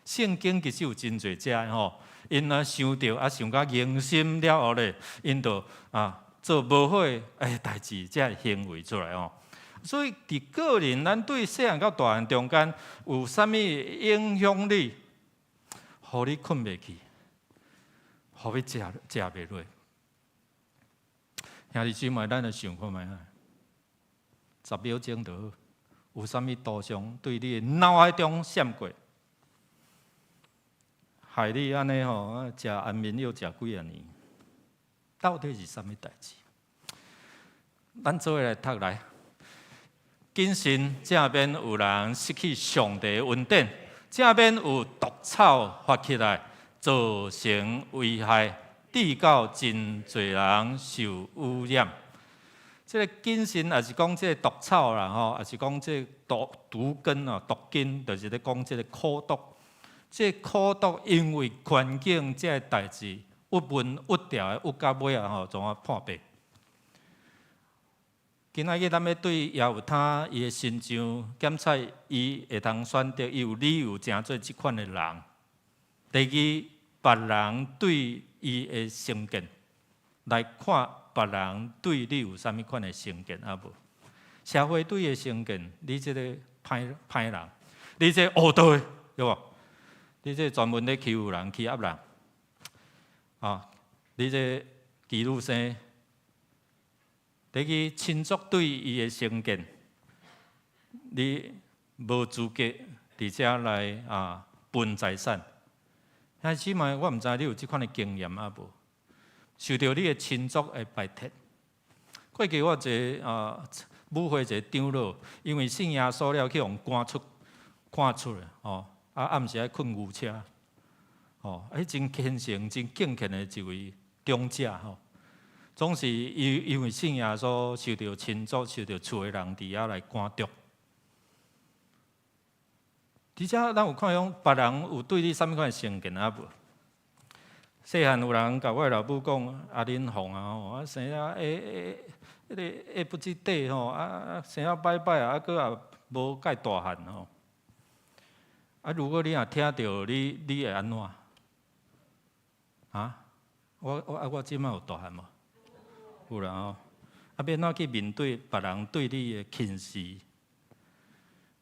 聖經其實有真濟遮吼，𪜶若想著啊，想甲凝心了後咧，𪜶就啊做無好的代誌，這行為出來吼。所以佇個人，咱對細漢到大漢中間有啥物影響力，予你睏袂去，予你食食袂落。兄弟姊妹，咱來想看覓啊？10秒鐘就好。有啥物圖像對你的腦海中閃過，害你按呢吼，食安眠藥食幾仔年？到底是啥物代誌？咱做伙來讀來。謹慎，這免有人失去上帝恩典，這免有毒草發起來，造成危害，致到真濟人受污染。這个謹慎，抑是講這个毒草啦，吼，抑是講這个毒毒根啊，毒根，就是咧講這个苦毒。這个苦毒因為環境這个代誌，鬱悶鬱掉的鬱到尾仔吼，怎啊破病？今仔日咱欲對耶弗他伊的身上檢測，伊會通選擇，伊有理由成做這款的人。第二，別人對伊的成見來看，別人對你有啥物款的成見啊無？社會對伊的成見，你這个歹歹人，你這個烏道的，對無？你這專門咧欺負人、欺壓人，啊！你這妓女生。第二，親族對伊的成見，你無資格佇遮來啊分財產。兄弟姊妹，我毋知你有這款的經驗啊無？受著你的親族的排斥。過去我一个啊母會一个長老，因為信耶穌了去予趕出趕出來哦，啊暗時愛睏牛車，哦，彼真虔誠、真敬虔的一位長者吼。總是因因為信耶穌，受著親族、受著厝的人佇遐來趕逐。而且咱有看講，別人有對你啥物款的成見啊無？細漢有人共我老母講：阿恁鳳啊吼，啊生了會會彼个會不知底吼，啊生了歹歹啊，啊閣也無蓋大漢吼。啊，如果你若聽著，你你會按怎？啊？我我啊，我這擺有大漢無？有啦吼。啊，欲按怎去面對別人對你的輕視？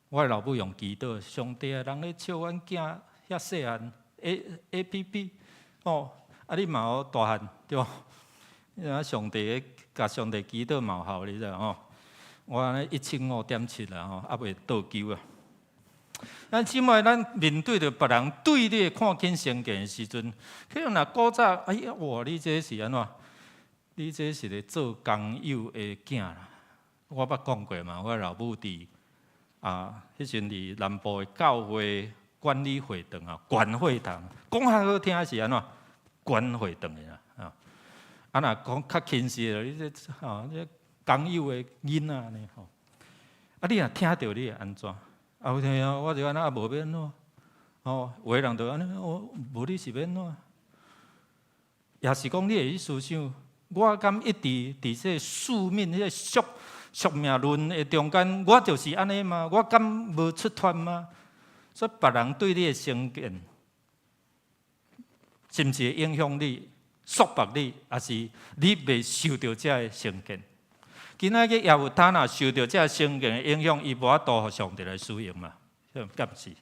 我的老母用祈禱，上帝啊，人咧笑阮囝遐細漢，A A P P，哦，啊你嘛予大漢對無？啊，上帝共上帝祈禱嘛有效，你知吼？我按呢105.7啦吼，猶未倒勼啊。咱這擺咱面對著別人對你的看輕成見的時陣，可能若古早，哎呀，哇，你這是按怎？你這是咧做工友的囝啦。我捌講過嘛，我老母佇啊，彼陣佇南部的教會管理會堂啊，管會堂，講較好聽是按怎？管會堂的啦，啊，啊若講較輕視的，你這吼，這工友的囡仔呢吼，啊你若聽著你會按怎？啊有聽啊，我就按呢啊，無欲按怎？吼，有的人就按呢，哦，無你是欲按怎？也是講你會去思想，我敢一直佇這個宿命、彼個宿命論的中間，我就是按呢嗎？我敢無出脫嗎？所以別人對你的成見，是毋是會影響你、束縛你，抑是你袂受著這个成見？今仔日耶弗他若受著這个成見的影響，伊無法度予上帝來使用嘛？敢毋是？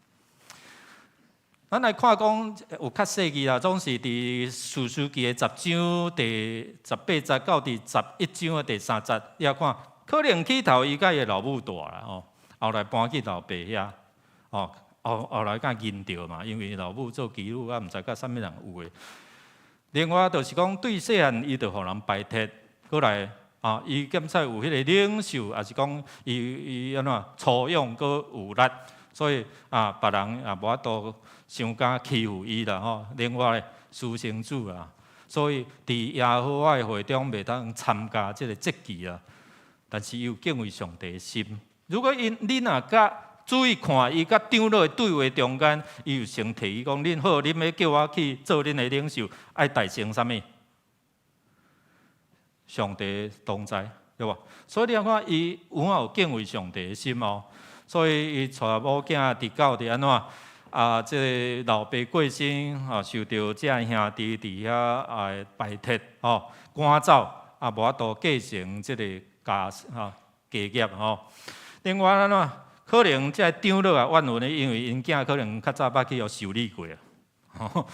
咱來看講有較細緻啦，總是佇士師記的10章第18節到第11章的第3節，你也看，可能起頭伊佮伊的老母蹛啦吼，後來搬去老爸遐，吼，後來敢認著嘛，因為老母做妓女啊，毋知佮啥物人有的。另外就是講，對細漢伊就予人排斥，閣來啊，伊檢測有彼個領袖，抑是講伊按怎粗勇閣有力，所以啊，別人也無法度傷敢欺負伊啦吼。另外咧，私生子啊，所以佇耶和華的會中袂當參加這个節期啊。但是伊有敬畏上帝的心。如果𪜶你若佮注意看，伊佮長老的對話中間，伊有先提議講：恁好，恁欲叫我去做恁的領袖，愛達成啥物？上帝同在，對無？所以你看，伊有影有敬畏上帝的心哦。所以伊帶某囝直到佇按怎啊？這个老爸過身啊，受著這兄弟佇遐啊排斥吼，趕走啊，無法度繼承這个家吼家業吼。另外按怎？可能這个長老啊怨恨呢，因為𪜶囝可能較早捌去予修理過啊，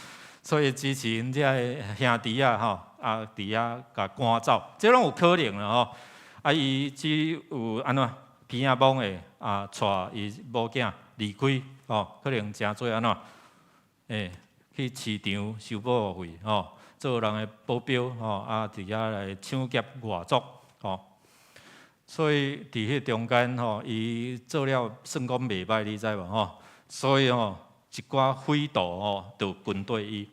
所以支持𪜶這个兄弟仔吼啊，佇遐共趕走，這攏有可能啦吼。啊，伊只有按怎鼻仔摸的啊，帶伊某囝離開吼，可能誠做按怎？去市場收保護費吼，做人的保鏢吼，啊，佇遐來搶劫外族吼。所以佇彼中間吼，伊做了算講袂䆀，你知無吼？所以吼，一寡匪徒吼，就跟綴伊。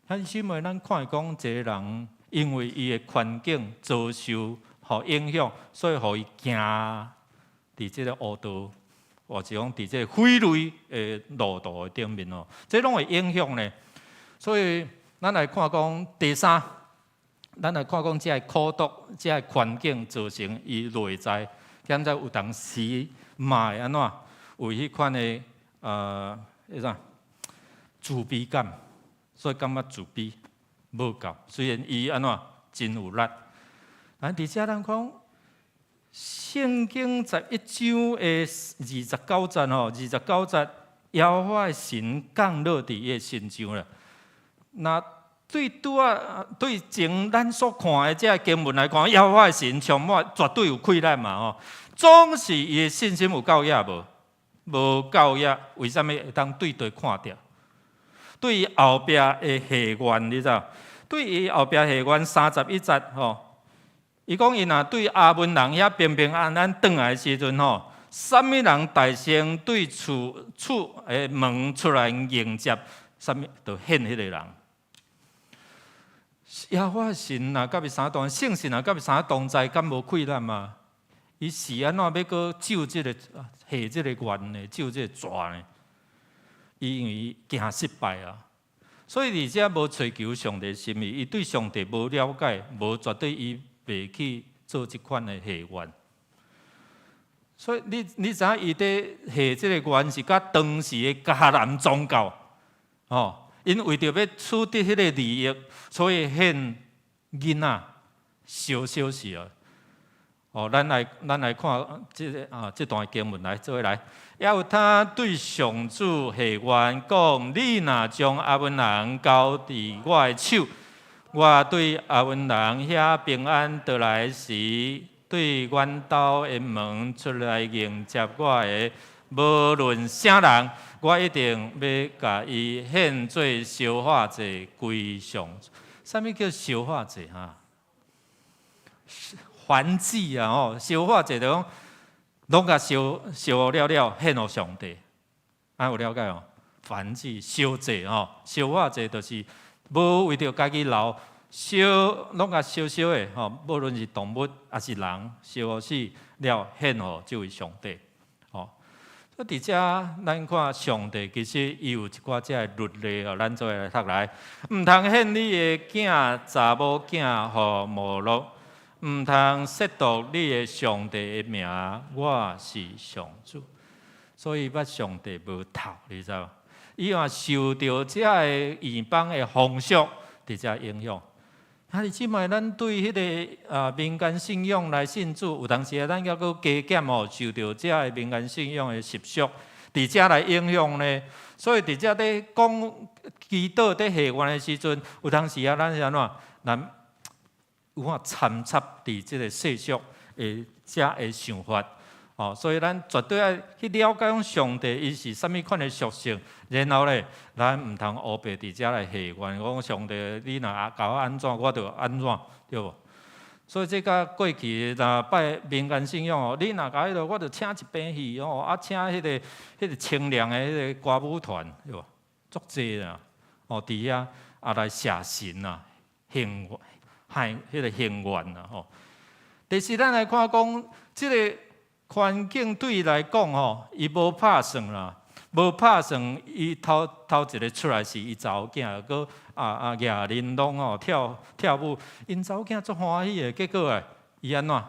兄弟姊妹，咱看講一个人，因為伊的環境遭受予影響，所以予伊行佇這个烏道，或者講佇這个匪類的路途的頂面哦，這攏會影響呢。所以咱來看講第三，咱來看講這个苦毒、這个環境造成伊內在，現在有當時嘛會按怎？有彼款的彼啥自卑感，所以感覺自卑無夠。雖然伊按怎真有力，但佇遮咱講聖經11章的29節吼，29節，耶和華的神降落佇伊的身上啦。那對拄仔對前咱所看的這个經文來看，耶和華的神充滿絕對有氣力嘛吼。總是伊的信心有夠額無？無夠額，為啥物會當對對看著？對伊後壁的下願，你知？對伊後壁下願31節吼，伊講伊若對亞捫人遐平平安安轉來的時陣吼，啥物人大聲對厝的門出來迎接，啥物就獻彼个人。耶和華神若佮伊相同，聖神若佮伊相同在，敢無氣力嗎？伊是按怎欲閣咒這个下這个願呢？咒這个蛇呢？伊因為驚失敗啊，所以佇遮無揣求上帝心意，伊對上帝無了解，無絕對伊袂去做這款的下願。所以你知影伊佇下這个願是佮當時的迦南宗教，吼，𪜶為著欲取得彼个利益，所以獻囡仔，燒燒死啊！哦，咱來看這个啊，這段經文來做伙來。耶弗他對上主下願講：你若將亞捫人交佇我的手，我對亞捫人遐平安倒來時，對阮兜的門出來迎接我的，無論啥人，我一定欲共伊獻做燒化祭歸上。啥物叫燒化祭？哈？燔祭啊！吼，燒化祭就講，攏共燒燒了了，獻予上帝。啊，有了解哦？燔祭燒祭吼，燒化祭就是無為著家己留，燒攏共燒燒的吼，無論是動物抑是人，燒予死了獻予這位上帝。吼，所以佇遮咱看上帝其實伊有一寡這个律例哦，咱做伙來讀來，毋通獻你的囝查某囝予摩洛，毋通褻瀆你的上帝的名，我是上主。所以捌上帝無透，你知無？伊嘛受著這个異邦的風俗佇遮影響。啊，你這擺咱對彼个民間信仰來信主，有當時啊，咱猶閣加減哦，受著這个民間信仰的習俗，佇遮來影響呢。所以佇遮咧講祈禱、咧許願的時陣，有當時啊，咱是按怎？咱有法摻插佇這个世俗的遮的想法。哦，所以咱絕對愛去了解講上帝伊是啥物款的屬性，然後咧，咱毋通烏白佇遮來許願，講上帝你若共我按怎，我就按怎，對無？所以這佮過去若拜民間信仰哦，你若共彼落，我就請一邊戲哦，啊請彼個清涼的彼個歌舞團，對無？足濟啦，哦，佇遐啊來謝神啊，行還彼個行願啊，吼。第四，咱來看講這个環境對伊來講吼，伊無拍算啦，無拍算。伊頭頭一个出來是伊查某囝，閣舉鈴鐺吼跳跳舞，𪜶查某囝足歡喜的。結果啊，伊按怎？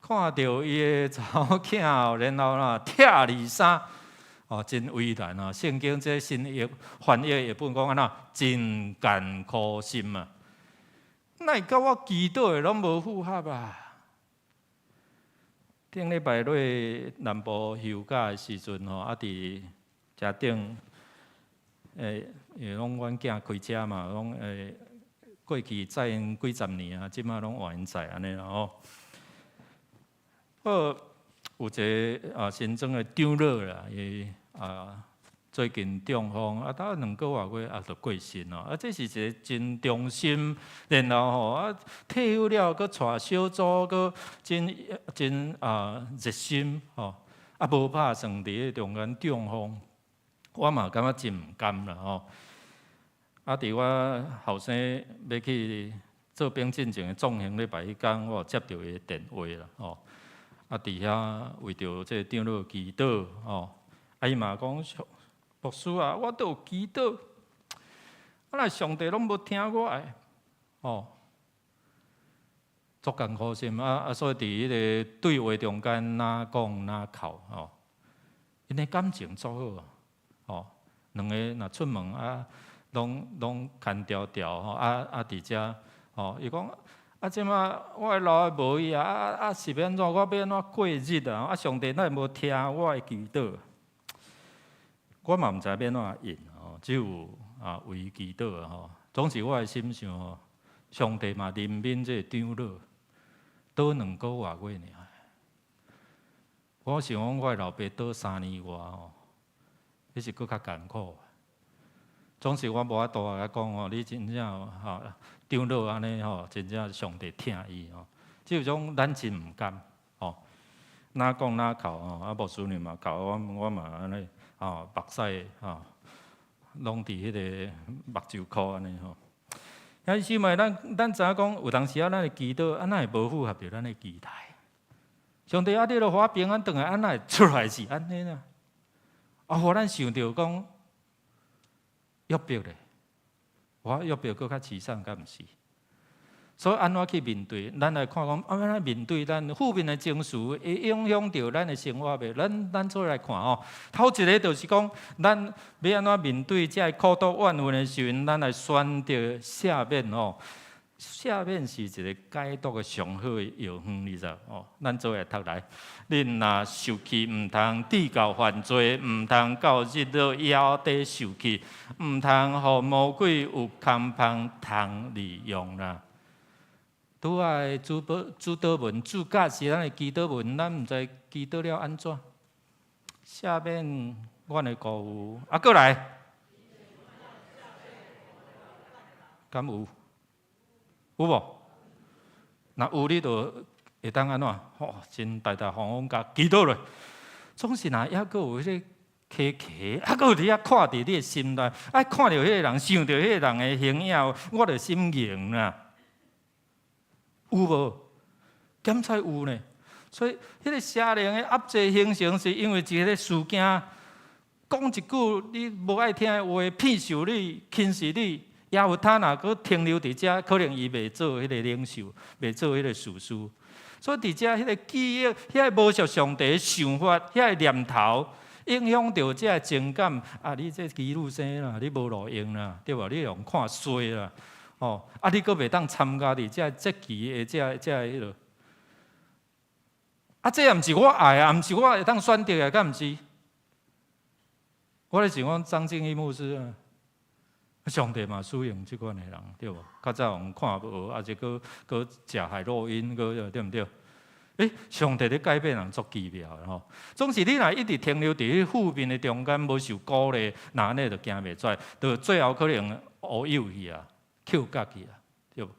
看著伊的查某囝，然後啦拆裡衫，哦，真為難哦。聖經這新譯翻譯譯本講按怎？真艱苦心啊！哪會佮我祈禱的攏無符合啊？頂禮拜落南部休假的時陣吼，啊佇車頂，因為攏阮囝開車嘛，攏過去載𪜶幾十年啊，這擺攏換𪜶載按呢啦吼。好，有一个新莊的長老啦，伊最近中風，啊，大概2個外月啊，就過身咯。啊，這是一个真忠心，然後吼退休了，閣帶小組，閣真真熱心吼，啊，無拍算佇咧中間中風，我嘛感覺真毋甘啦吼。啊，佇我後生欲去做兵進前的壯行禮拜彼工，我有接著伊的電話啦吼。啊，佇遐為著這個長老祈禱吼，啊，伊嘛講，牧師啊，我都有祈禱，啊，若上帝攏無聽我的，吼，足艱苦心啊啊！所以佇彼个對話中間，若講若哭吼，𪜶的感情足好，吼，兩个若出門啊，攏攏牽條條吼，啊啊佇遮吼，伊講啊，這擺我的老的無伊啊，啊啊是欲按怎？我欲按怎過日啊？啊，上帝哪會無聽我的祈禱？我嘛毋知欲按怎應吼，只有為伊祈禱吼。總是我的心想吼，上帝嘛憐憫這個長老，倒2個外月爾。我想講，我的老爸倒3年外吼，彼是閣較艱苦。總是我無法度共伊講吼，你真正吼長老按呢吼，真正上帝疼伊吼。這有種咱真毋甘吼，若講若哭吼，啊牧師娘嘛哭，我我嘛按呢吼，目屎吼，攏佇彼个目睭箍按呢吼。兄弟姊妹，咱咱知影講，有當時啊，咱的祈禱啊，哪會無符合著咱的期待？上帝啊，你著予我平安轉來，啊，哪會出來是按呢啊？啊，予咱想著講約伯咧，我約伯閣較淒慘，敢毋是？所以按怎去面對？咱來看講，按怎面對咱負面的情緒，會影響著咱的生活袂？咱咱做伙來看吼，頭一个就是講，咱欲按怎面對這个苦毒怨恨的時陣，咱來選擇赦免吼。赦免是一个解毒的上好的藥方，你知無？哦，咱做伙來讀來。恁若受氣，毋通致到犯罪，毋通到日落猶佇受氣，毋通予魔鬼有空縫通利用啦。拄仔的主禱主禱文，主教是咱的祈禱文，咱毋知祈禱了按怎。赦免阮的辜負，啊，閣來，敢有？有無？若有，你就會當按怎？吼，真大大方方共祈禱落。總是若猶閣有彼个起起，啊，閣有佇遐看佇你的心內，啊，看著彼个人，想著彼个人的形影，我就心硬啦。有無？檢查有呢。所以，彼个邪靈的壓制形成，是因為一个事件，講一句你無愛聽的話，騙受你、輕視你，耶弗他若閣停留佇遮，可能伊袂做彼个領袖，袂做彼个士師。所以佇遮彼个記憶，遐個無屬上帝的想法，遐個念頭，影響著這个情感。啊，你這基路生啦，你無路用啦，對無？你予人看衰啦，哦，啊，你閣袂當參加佇這節期的這彼落。啊，這也毋是我愛啊，毋是我會當選擇的，敢毋是？我咧想講張正義牧師啊，上帝嘛使用這款的人，對無？較早予看無，啊，是閣食海洛因，閣對毋對？欸，上帝咧改變人足奇妙的吼。總是你若一直停留佇彼負面的中間，無受鼓勵，那按呢就行袂出來，就最後可能烏有去啊，扣角去啊，對無？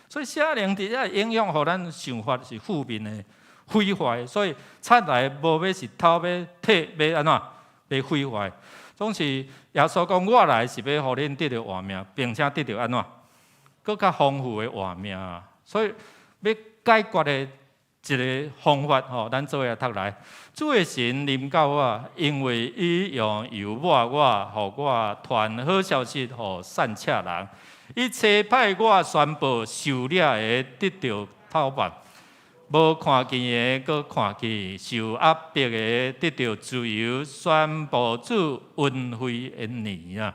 所以邪靈佇遮影響，予咱想法是負面的毀壞，所以賊來無欲是偷欲提欲按怎欲毀壞。總是耶穌講，我來是欲予恁得著活命，並且得著按怎，閣較豐富的活命。所以欲解決的一个方法吼，咱做伙來讀來。主的神臨到我，因為伊用油抹我，予我傳好消息予散赤人。伊差派我宣布受掠的得著討飯，無看見的閣看見，受壓迫的得著自由，宣布主恩惠的年啊！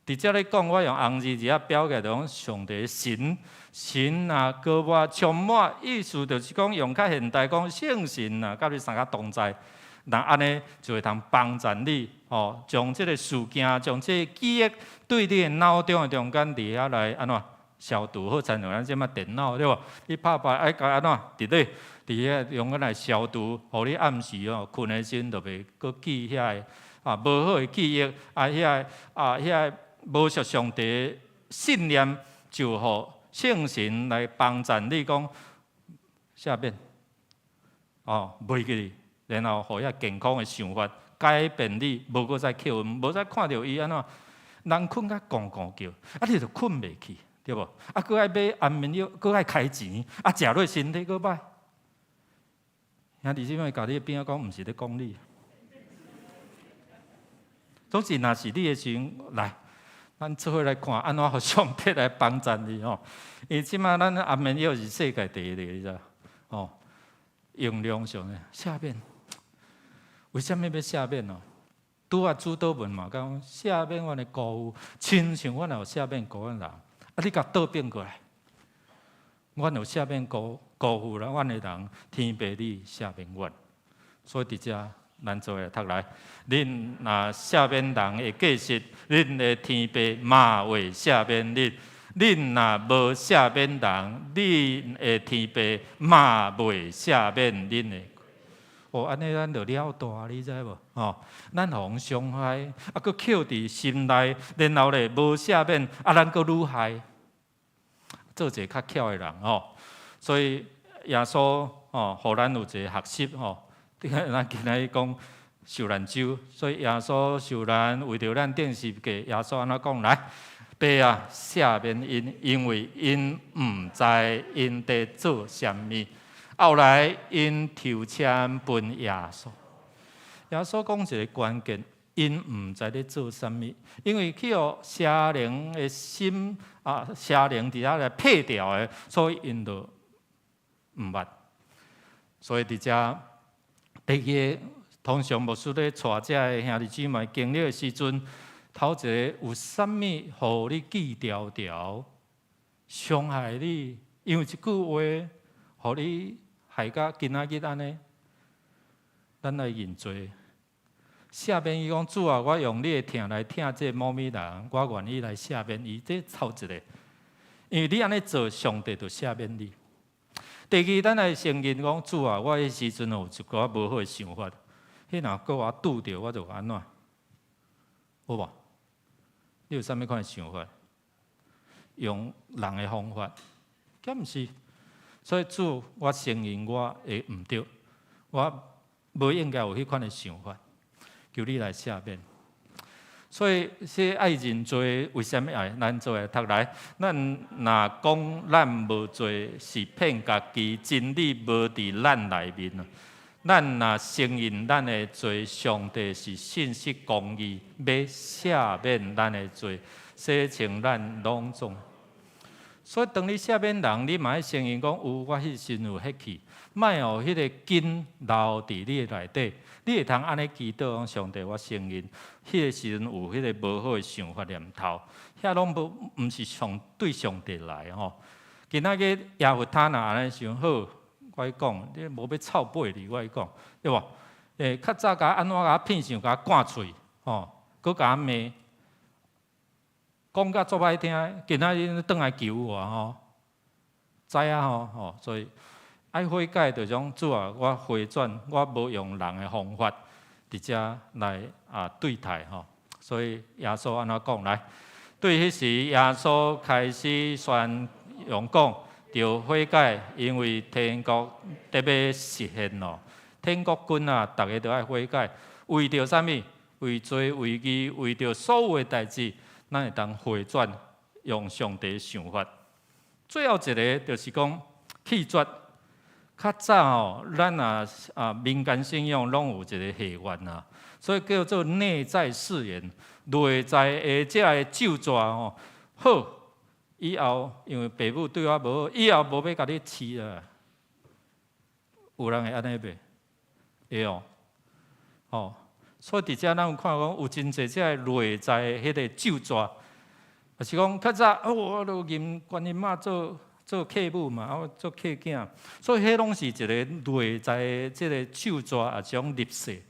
佇遮咧講，我用紅字佇遮標記，就講上帝神神啊，膏我充滿，意思就是講用較現代講聖神啊，佮你相佮同在，那按呢就會通幫助你，吼，將這个事件，將這个記憶對你的腦中的中間佇遐來按怎消毒，好親像咱這馬電腦對無？你拍敗愛共按怎佇咧佇遐用來消毒，予你暗時哦睏的時陣就袂閣記遐个啊無好的記憶，啊遐个啊遐個無屬上帝信念，就予聖神來幫助你講赦免，哦，袂記哩，然後予遐健康的想法改變你，無閣再扣分，無再看著伊按怎，人睏甲咕咕叫，啊你就睏袂去，對無？啊，閣愛買安眠藥，閣愛開錢，啊，食落身體閣歹。兄弟姊妹，共你邊仔講，毋是咧講你。總是若是你的時陣來，咱做伙來看，按怎予上帝來幫助你吼。因為這馬咱安眠藥是世界第一個，你知？吼，用量上的赦免，為啥物欲赦免哦？拄仔主禱文嘛講，赦免阮的辜負，親像阮也有赦免辜負阮人。啊，你共倒轉過來，阮有赦免辜負了阮的人，天父你赦免阮。所以佇遮，咱做伙來讀來，恁若赦免人的過失，恁的天父嘛會赦免恁；恁若無赦免人，恁的天父嘛袂赦免恁的。哦，按呢咱就了斷，你知無？吼，咱予人傷害，啊，閣扣佇心內，然後咧無赦免，啊，咱閣愈害，做一個較巧的人吼。所以耶穌吼，予咱有一個學習吼。咱今仔日講受難週，所以耶穌受難，為著咱釘十架，耶穌按怎講來？爸啊，赦免𪜶，因為𪜶毋知𪜶佇做啥物。後來𪜶抽籤分耶穌。耶穌講一个關鍵，𪜶毋知咧做啥物，因為去予邪靈的心啊，邪靈佇遐來騙掉的，所以𪜶就毋捌。所以佇遮第二个，通常牧師咧帶這个兄弟姊妹經歷的時陣，頭一个有啥物予你記牢牢，傷害你，因為一句話，予你害甲今仔日按呢，咱來認罪。赦免伊講主啊，我用你的疼來疼這个某某人，我願意來赦免伊。這頭一个，因為你按呢做，上帝就赦免你。第二，咱來承認講主啊，我彼時陣有一寡無好的想法，彼若閣我拄著，我就按怎？有無？你有啥物款的想法？用人的方法，敢毋是？所以主，我承認我的毋對，我無應該有彼款的想法。求你來赦免。所以，這愛認罪，為啥物愛？咱做伙讀來，咱若講咱無罪，是騙家己，真理無佇咱內面啊。咱若承認咱的罪，上帝是信實公義，欲赦免咱的罪，洗清咱攏總。所以，當你赦免人，你嘛愛承認講有我彼時陣有彼去，莫予彼個根留佇你的內底。你會通按呢祈禱講上帝，我承認彼個時陣有彼個無好的想法念頭，遐攏無毋是上對上帝來吼。今仔日耶弗他若按呢想好，我共你講，你無欲臭背你，我共你講，對無？較早共按怎共騙想，共灌喙，吼，閣共罵，講甲足歹聽，今仔日轉來求我吼，知影吼吼，所以愛悔改就講主啊，我回轉，我無用人的方法佇遮來啊對待吼，所以耶穌按怎講來？對彼時耶穌開始宣揚講，著悔改，因為天國得欲實現咯。天國近啊，逐家都愛悔改，為著啥物？為罪、為義、為著所有的代誌，咱會當回轉，用上帝的想法。最後一个就是講棄絕。較早吼，咱啊啊民間信仰攏有一个誓願啊，所以叫做內在誓言。內在的這个咒詛吼，好，以後因為爸母對我無好，以後無欲共你飼啊。有人會按呢袂？會哦，吼，所以佇遮咱有看講有真濟這个內在的彼个咒詛，就是講較早哦，我都認觀音媽做做契母嘛，啊做契囝，所以彼攏是一个內在的這个咒詛，也是種立誓。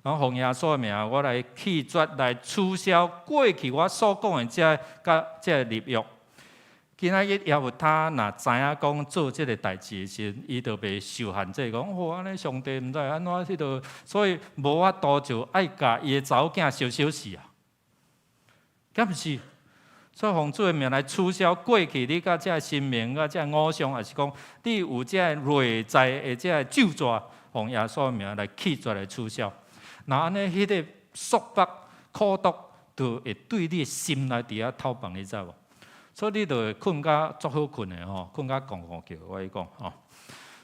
然後奉耶穌的名，我來棄絕，來取消過去我所講的這个佮這个立約。今仔日耶弗他若知影講做這个代誌的時陣，伊就袂受限制，講哦，按呢上帝毋知按怎彼落，所以無法度就愛共伊的查某囝相相死啊，敢毋是？所以奉主的名來取消過去你佮這个神明、佮這个偶像，抑是講你有這个內在的這个咒詛，奉耶穌的名來棄絕來取消。若按呢，彼个束縛苦毒，就會對你的心內佇遐透放，你知無？所以你就會睏甲足好睏的吼，睏甲戇戇叫，我共你講吼。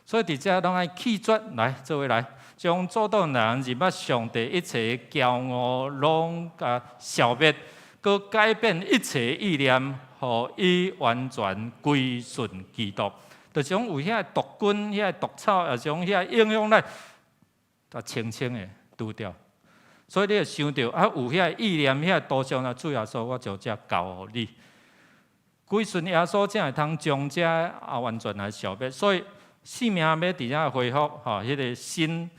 所以佇遮攏愛棄絕來做伙來，將阻擋人認捌上帝一切驕傲攏共消滅，閣改變一切意念，予伊完全歸順基督。就是講有遐毒根、遐毒草，抑是講遐影響咱，共清清的除掉。所以你會想著啊，有遐意念、遐圖像啊，主耶穌，我將這交予你。歸順耶穌，才會通將這啊完全來消滅。所以生命欲佇遮恢復，吼，彼个新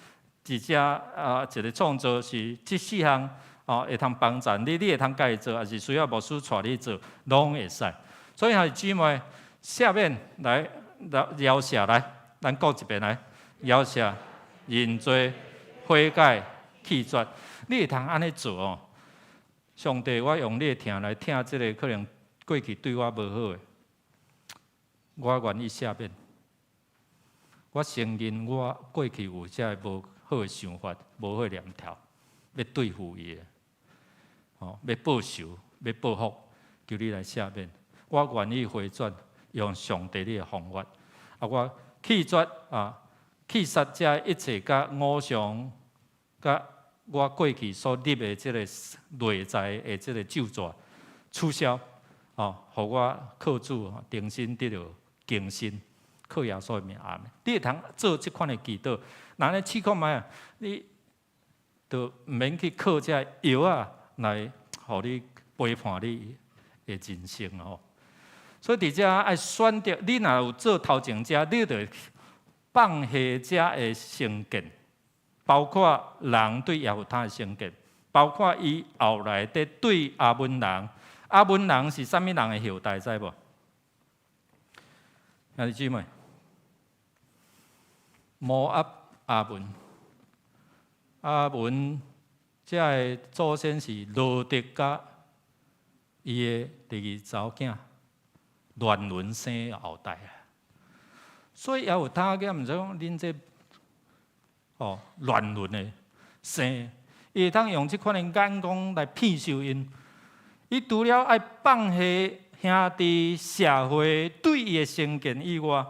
佇遮啊一个創造是這四項，吼，會通幫助你，你會通家己做，抑是需要牧師帶你做，攏會使。所以兄弟姊妹，下面來饒赦來，咱講一遍來，饒赦、認罪、悔改、棄絕，你會通按呢做哦。上帝，我用你的疼來疼這个可能過去對我無好的，我願意赦免。我承認我過去有這个無好的想法、無好的念頭，欲對付伊的，吼，欲報仇、欲報復，求你來赦免。我願意回轉，用上帝你的方法。啊，我棄絕啊，棄殺這一切佮偶像，佮我過去所立的這个內在的這个咒詛取消，吼，予我靠主重新得著更新，靠耶穌的名阿們。你會通做這款的祈禱，若按呢試看覓啊，你就毋免去靠這藥仔來予你陪伴你的人生吼。所以佇遮愛選擇，你若有做頭前者，你就會放下遮的成見，包括人對耶弗他的成見，包括伊後來佇對亞捫人，亞捫人是啥物人的後代，知無？兄弟姊妹，摩押亞捫，亞捫這个祖先是羅得佮伊的第二查某囝亂倫生後代啊，所以耶弗他佮毋知講恁這哦亂倫的生，伊會當用這款的眼光來騙受𪜶。伊除了愛放下兄弟社會對伊的成見以外，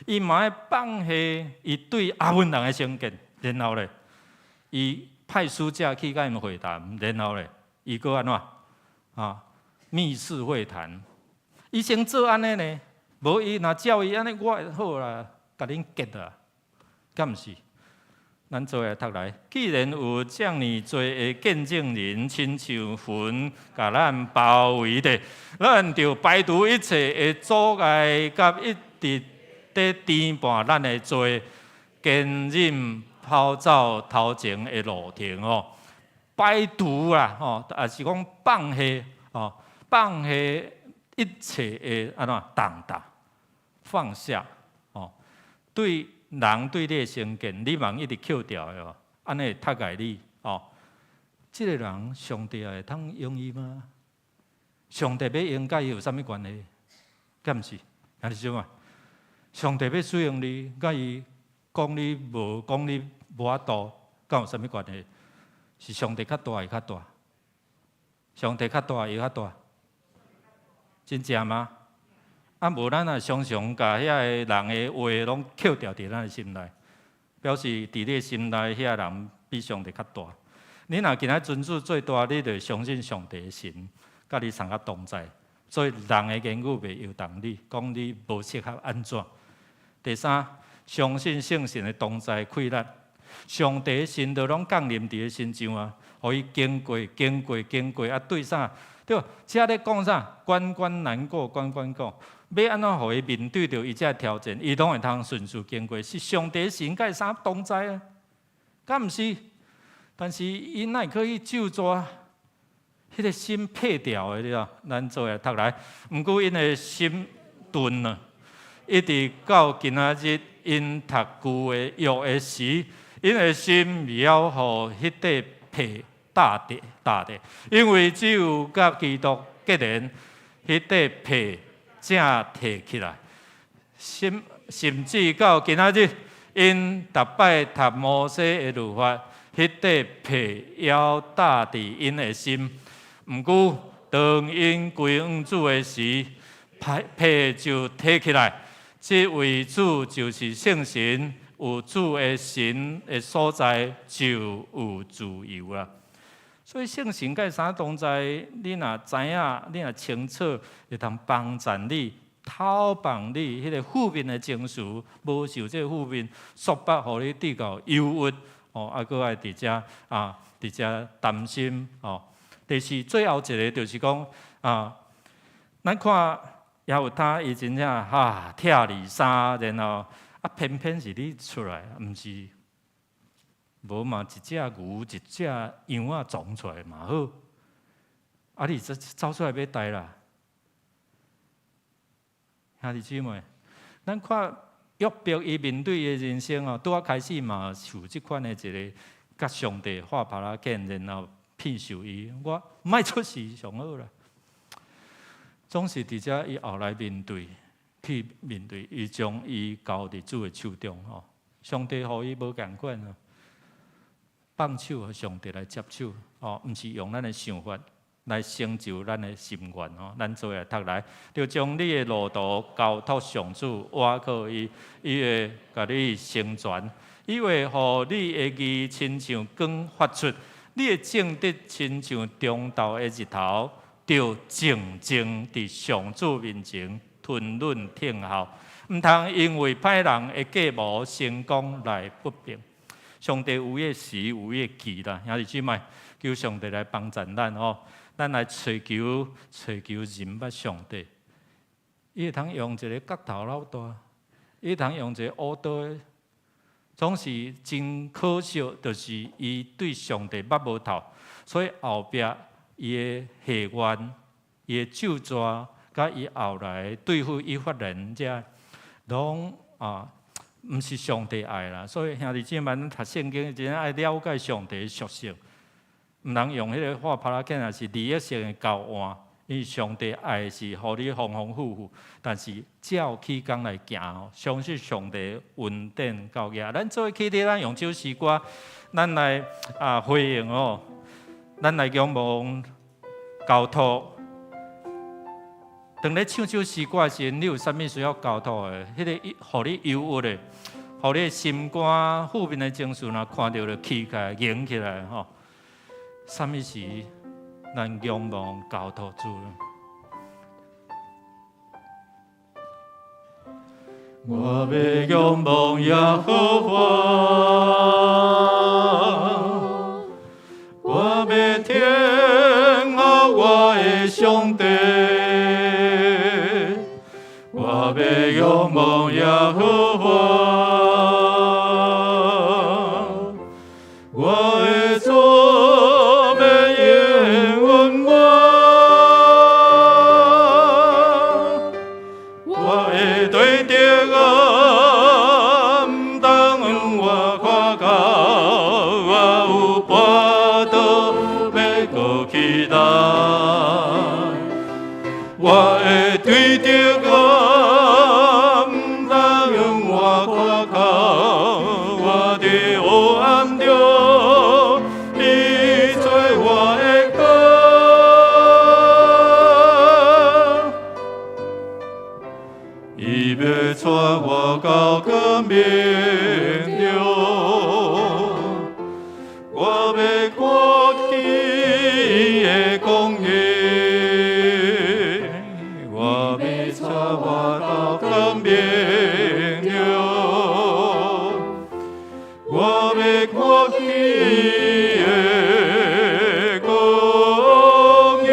伊嘛愛放下伊對亞捫人的成見。然後咧，伊派使者去共𪜶會談，然後咧，伊閣按怎啊？密室會談，伊先做按呢呢？無伊若照伊按呢，我會好啦，共恁結啊，敢毋是？咱做伙讀來，既然有遮爾濟的見證人，親像雲共咱包圍著，咱就排除一切的阻礙，佮一直佇纏絆咱的罪，堅忍跑走頭前的路程哦，排除啦吼，也是講放下哦，放下一切的按怎重擔，放下哦，對。人對你的成見，你茫一直扣掉的哦，按呢會窒礙你哦。這个人，上帝也會通用伊嗎？上帝欲用，佮伊有啥物關係？敢毋是？還是啥物？上帝欲使用你，佮伊講你無講你無法度，敢有啥物關係？是上帝較大，伊較大？上帝較大，伊較大？真正嗎？啊，無咱若常常共遐个人的話攏扣掉佇咱的心內，表示佇你的心內遐人比上帝較大。你若今仔尊主做大，你就相信上帝的神，佮你相佮同在。所以人的言語袂搖動你，講你無適合按怎。第三，相信聖神的同在氣力，上帝的神都攏降臨佇伊身上啊，予伊經過、經過、經過啊，對啥？對，遮咧講啥？關關難過關關過。欲按怎予伊面對著伊這挑戰，伊攏會通順遂經過。是上帝神佮伊啥同在啊？敢毋是？但是伊哪會可以咒詛？彼个心撇掉的了，咱做伙讀來。毋過𪜶的心鈍啊，一直到今仔日，𪜶讀舊的約的時，𪜶的心未曉予彼塊皮貼著貼著，因為只有佮基督結連，彼塊皮才提起來。甚至到今仔日，𪜶逐擺讀摩西的律法，彼塊皮猶貼佇𪜶的心。毋過，當𪜶歸向主的時，皮就提起來。這位主就是聖神，有主的神的所在，就有自由啦。所以聖神佮啥同在，你若知影，你若清楚，會通幫助你，透放你彼个負面的情緒，無受這個負面束縛，予你得到憂鬱哦，啊，閣愛佇遮啊，佇遮擔心哦。第四，最後一个就是講啊，咱看耶弗他伊真正哈拆二衫，然後啊，偏偏是你出來，毋是無嘛一隻牛一隻羊仔撞出來嘛好，啊你這走出來欲代啦，兄弟姊妹，咱看約伯伊面對的人生哦，拄仔開始嘛受這款的一个佮上帝畫耙仔見，然後騙受伊，我莫出事上好啦。總是佇遮伊後來面對，去面對，伊將伊交佇主的手中吼。上帝予伊無仝款啊，放手予上帝來接手哦，毋是用咱的想法來成就咱的心願哦。咱做伙讀來，就將你的路途交託上主，倚靠伊，伊會共你成全，伊會予你的義親像光發出。你的正直親像中晝的日頭，就靜靜佇上主面前吞忍聽候，毋通因為歹人的計謀成功來不平。上帝有伊的時，有伊的期啦，兄弟姊妹，求上帝來幫助咱哦，咱來揣求揣求認捌上帝。伊會通用一个角頭老大，伊會通用一个烏刀的。總是真可惜，就是伊對上帝捌無透，所以後壁伊的下願、伊的咒詛，佮伊後來對付以法蓮遮，攏啊，毋是上帝愛啦。所以兄弟姊妹，咱讀聖經真愛了解上帝的屬性，毋通用彼个畫耙仔囝，也是利益性的交換。因為上帝愛是予你豐豐富富，但是照起工來行哦，相信上帝恩典夠額。咱做伙起立，咱用這首詩歌，咱來啊回應哦，咱來仰望交託。當咧唱這首詩歌時，你有啥物需要交託的？彼個予你憂鬱的，予你心肝負面的情緒，若看著就起來、凝起來吼。啥物時咱仰望交託主？我欲仰望耶和華，我欲聽候我的上帝，我欲仰望耶和華，我的主欲應允我，我會對著暗，當我看到我有跋倒欲閣起來，我會對著暗，當我看到我佇黑暗中，伊做我的光，伊欲帶我到光明中，我欲看見伊的公義，我欲帶我到光明中，我欲看見伊的公義。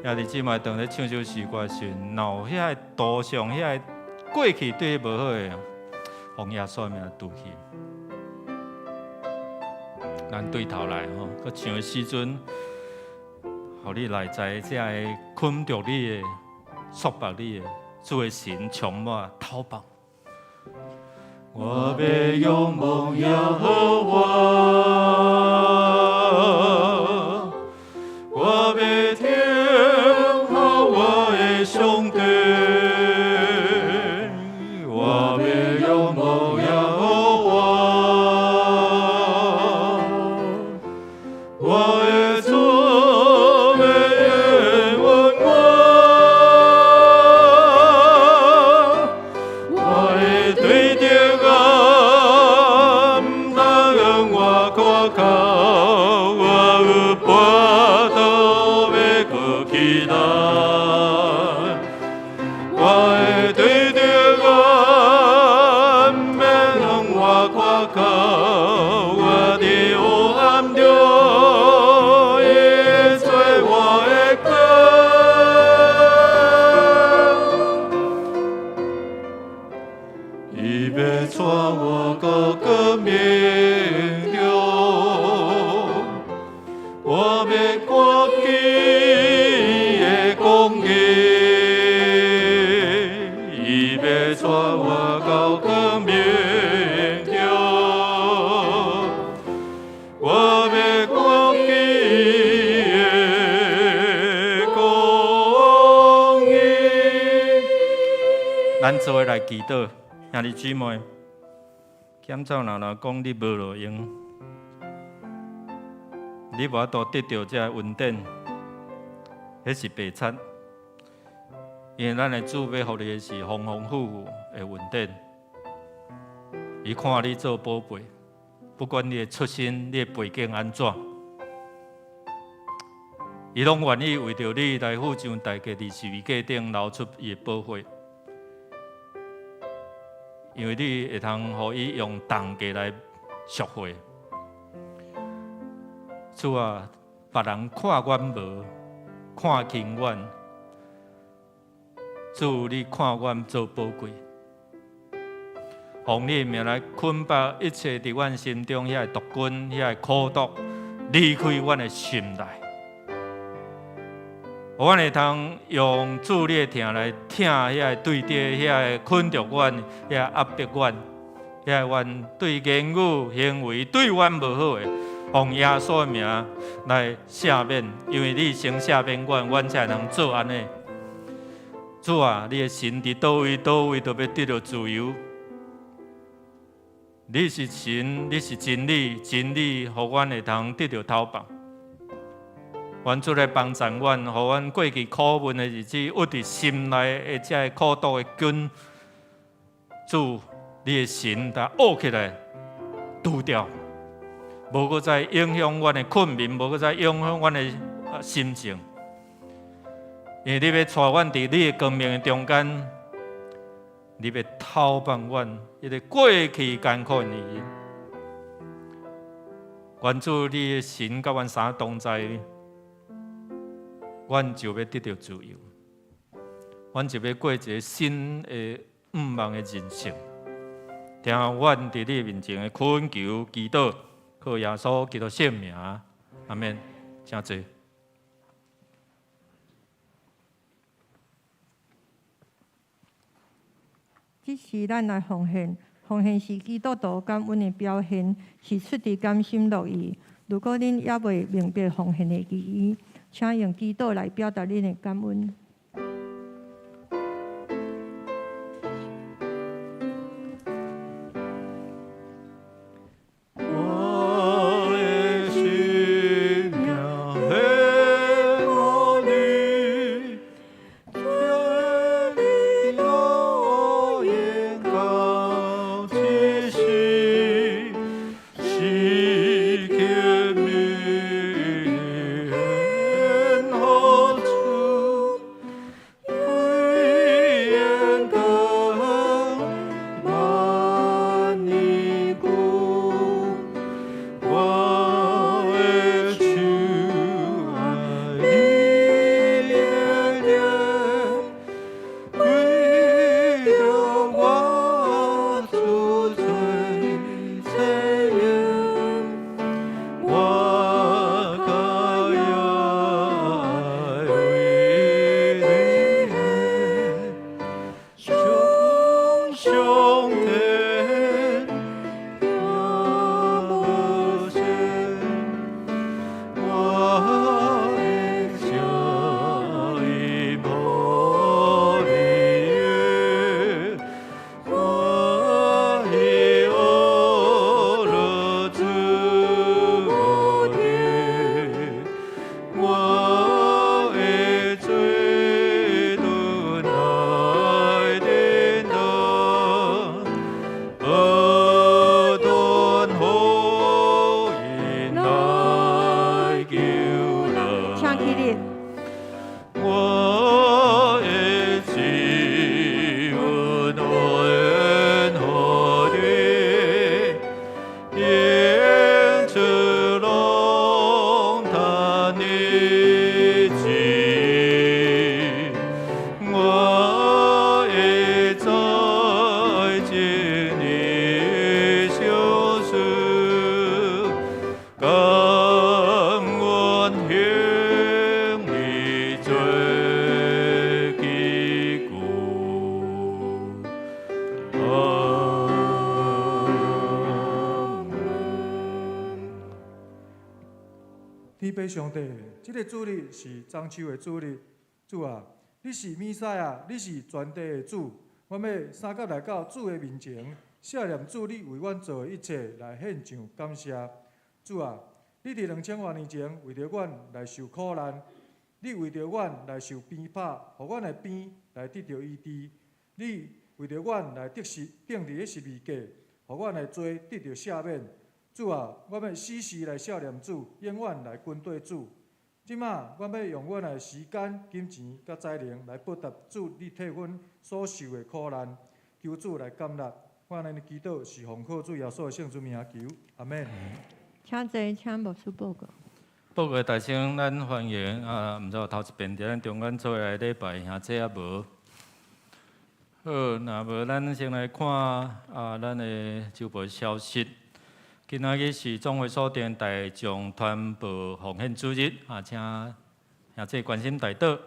兄弟姊妹，當咧唱這首詩歌時，若有遐个途上遐个過去對你無好的，奉耶穌名除去。咱對頭來吼，閣唱的時陣，予你內在這个捆著你的、束縛你的，主的神充滿透放。我欲仰望耶和華，我欲聽候我的上帝，我欲仰望耶和華，我的主欲應允我，我會對著暗，當我看到我有跋倒欲閣起來，我會對著暗，當我看到我佇黑暗中，伊做我的光，伊欲帶我到光明中，我欲看見伊的公義，伊欲帶我到光明中，我欲看見伊的公義。咱做伙來祈禱，兄弟姊妹，欠走若若講你無路用，你無法度得著這個恩典，彼是白賊。因為咱的主欲予你的是豐豐富富的恩典，伊看你做寶貝，不管你的出身、你的背景按怎，伊攏願意為著你來付上代價，佇十字架頂流出伊的寶血，因為你會通予伊用重價來贖回。主啊，別人看阮無，看輕阮，主你看阮做寶貴，奉你的名來捆綁一切佇阮心中遐個毒根、遐個苦毒，離開阮的心內。予阮會通用主你的疼來疼遐個對敵、遐個困著阮、遐個壓迫阮、遐個阮對言語行為對阮無好的，奉耶穌的名來赦免，因為你先赦免阮，阮才會通做按呢。主啊，你的神佇佗位佗位都欲得著自由。你是神，你是真理，真理予阮會通得著透放。願主來幫助阮，予阮過去苦悶的日子，鬱佇心內的這个苦毒的根，主，你的神共挖起來，除掉，無閣再影響阮的困眠，無閣再影響阮的心情。因為你欲帶阮佇你的光明的中間，你欲透放阮彼个過去艱苦的年日。願主你的神佮阮三同在，阮就欲得著自由，阮就欲過一个新的向望的人生。聽阮佇你面前的懇求祈禱，靠耶穌基督聖名，阿們，請坐。這時咱來奉獻，奉獻是基督徒感恩的表現，是出自甘心樂意。如果恁猶未明白奉獻的意義，請用祈禱來表達恁的感恩。我的生命献予你，求你路引到这时，时刻铭何处？永远等万年久。我的手爱你连连，为著我主做誓言，我甘愿為你獻上上天也無限。我的聲音無離，歡喜樂主無敵，我的罪頓來顛倒，何端福音來救人。請起立。我的主恩何你，永出龍潭的旨意，我會再見你相思，甘願向你做基督。阿門。天父上帝，這个主日是中秋的主日，主啊，你是彌賽亞，你是全地的主，阮欲三角來到主的面前，謝念主你為阮做的一切來獻上感謝。主啊，你佇2000外年前為著阮來受苦難，你為著阮來受鞭拍，予阮的病來得著醫治。你為著阮來釘佇咧十字架，予阮的罪得著赦免。主啊，阮欲時時來想念主，永遠來跟綴主。這馬，阮欲用阮的時間、金錢佮才能來報答主你替阮所受的苦難，求主來感納。阮按呢祈禱是奉靠主耶穌的聖主名求，阿們。請坐，請牧師報告。報告大聲，咱歡迎啊！毋知有頭一遍佇咱中間做伙來禮拜兄姊抑無？好，若無咱先來看啊，咱的週報消息。今仔日是總會所定大眾傳報奉獻主日啊，請兄姊關心代禱。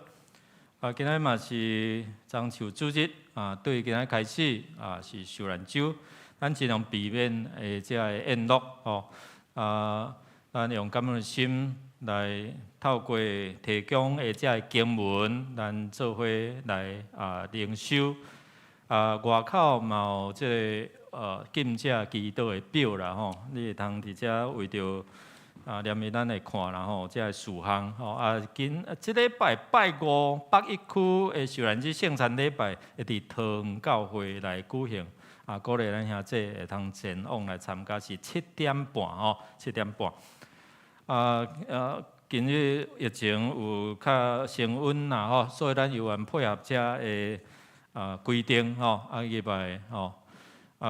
啊，今仔日嘛是中秋主日啊，對今仔日開始啊是受難週，咱盡量避免的這个宴樂吼啊，咱用感恩的心來透過提供的這个經文，咱做伙來靈修。外口嘛有這个禁食祈禱的表啦吼，你會通佇遮為著連伊咱會看啦吼，這个事項吼。今這禮拜拜五北一區的受難日聖餐禮拜會佇桃園教會來舉行。鼓勵咱兄弟會通前往來參加，是七點半吼，七點半。近日疫情有較升溫啦吼，所以咱猶原配合遮的規定吼，入來吼，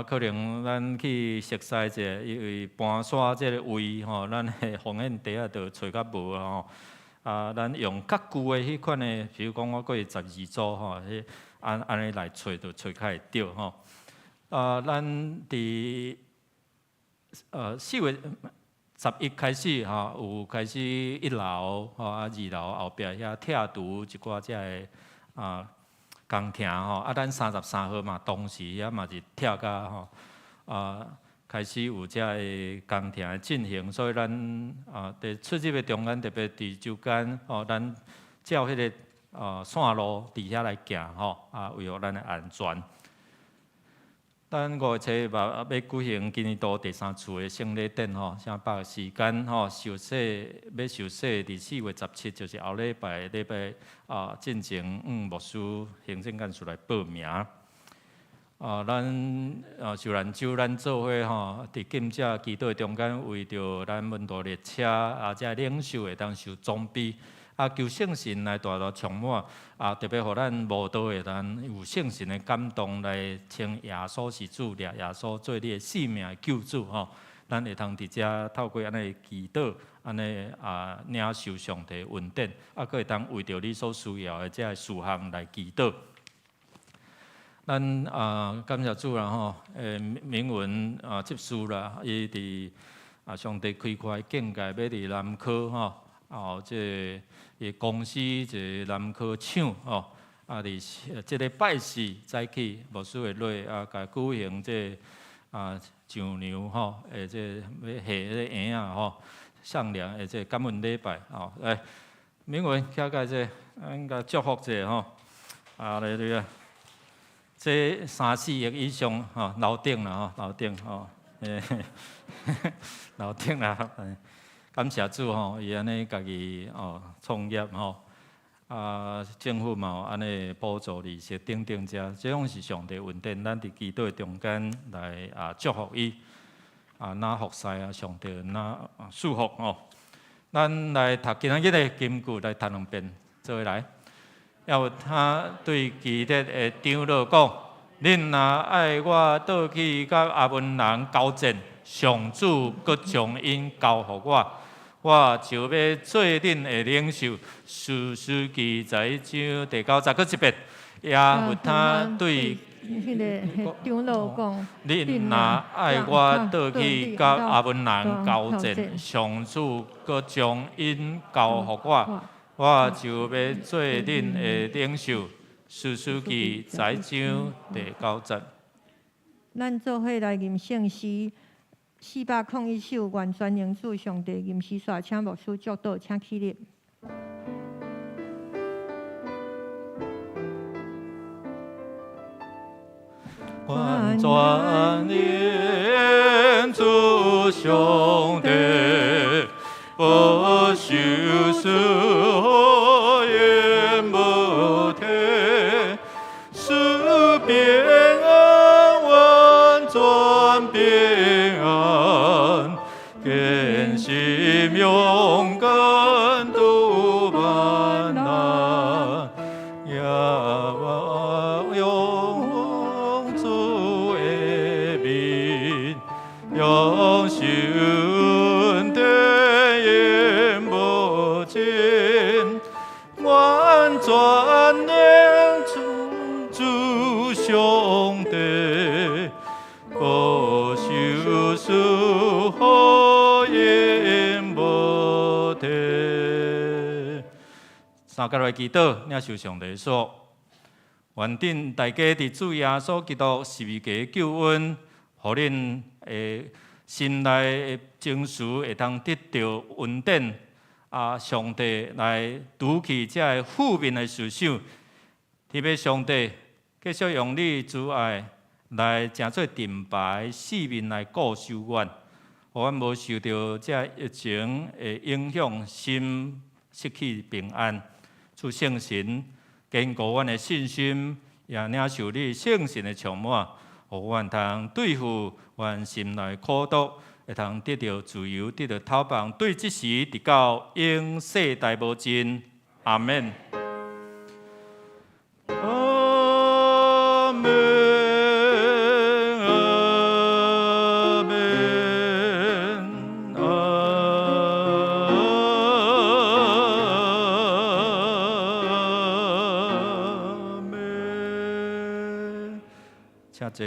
可能咱去熟似者，因為搬徙這个位吼，咱的風險地仔就揣較無吼。咱用較舊的彼款的，比如講我過去12組吼，彼按呢來揣就揣較會著吼。咱佇4月11開始吼，有開始一樓吼二樓後壁遐拆除一寡遮个工程吼，咱33號嘛，同時遐嘛是拆甲吼，開始有遮个工程的進行，所以咱佇出入的中間，特別佇周間吼，咱照彼个線路佇遐來行吼，維護咱的安全。咱5月7日嘛欲舉行今年度第三次的聖禮典吼，請把握時間吼，受洗欲受洗，佇4月17，就是後禮拜禮拜進前，牧師行政幹事來報名。咱受難週咱做伙吼，佇禁食祈禱中間，為著咱門徒列車這領袖會當受裝備。求聖神來大大充滿，特別予咱慕道的人有聖神的感動來稱耶穌是主，掠耶穌做你的性命的救主吼。咱會通佇遮透過按呢祈禱，按呢領受上帝恩典，閣會當為著你所需要的這个事項來祈禱。咱感謝主啦吼，明文執事啦，伊佇上帝開闊境界，欲佇南科吼。這个伊公司一个南科廠吼，佇這个拜四早起，牧師會落共舉行這个上娘吼，這个欲下彼个嬰仔吼，上梁的這个感恩禮拜吼，來，明文徛過這，咱共祝福者吼，來來，這三四億以上吼，樓頂啦吼，樓頂吼，樓頂啦。感謝主吼，伊按呢家己創業吼，政府嘛有按呢補助利息等等遮，這攏是上帝恩典，咱佇祈禱中間來祝福伊，若服侍上帝若賜福吼。咱來讀今仔日的金句來讀兩遍，做伙來。猶他對基列的長老講：恁若愛我倒去佮亞捫人交戰，上主閣將𪜶交予我，我就欲做恁的領袖。士師記十一章第九節，閣一遍。耶弗他對彼个長老講：恁若愛我倒去佮亞捫人交戰，上主閣將𪜶交予我，我就欲做恁的領袖。士師記十一章第九節。咱做伙來吟聖詩401首，願全能主上帝吟詩煞，請牧師祝禱，請起立。願全能主上帝保守賜福永無退，賜平安完全平安，堅心勇敢度萬難，耶和華用主的名，永受恩典永無盡，願全能主上帝保守賜福永無退。三角來祈禱，領受上帝說：願恁大家佇主耶穌基督十字架救恩，予恁的心內的情緒會當得著恩典，上帝來除去這个負面的思想。天父上帝繼續用你慈愛來成做盾牌，四面來顧守阮，予阮無受著這疫情的影響，心失去平安。主聖神堅固阮的信心，也領受你聖神的充滿，予阮通對付阮心內苦毒，會通得著自由，得著透放，對這時直到永世代無盡。阿門。阿門，阿門，阿門。請坐。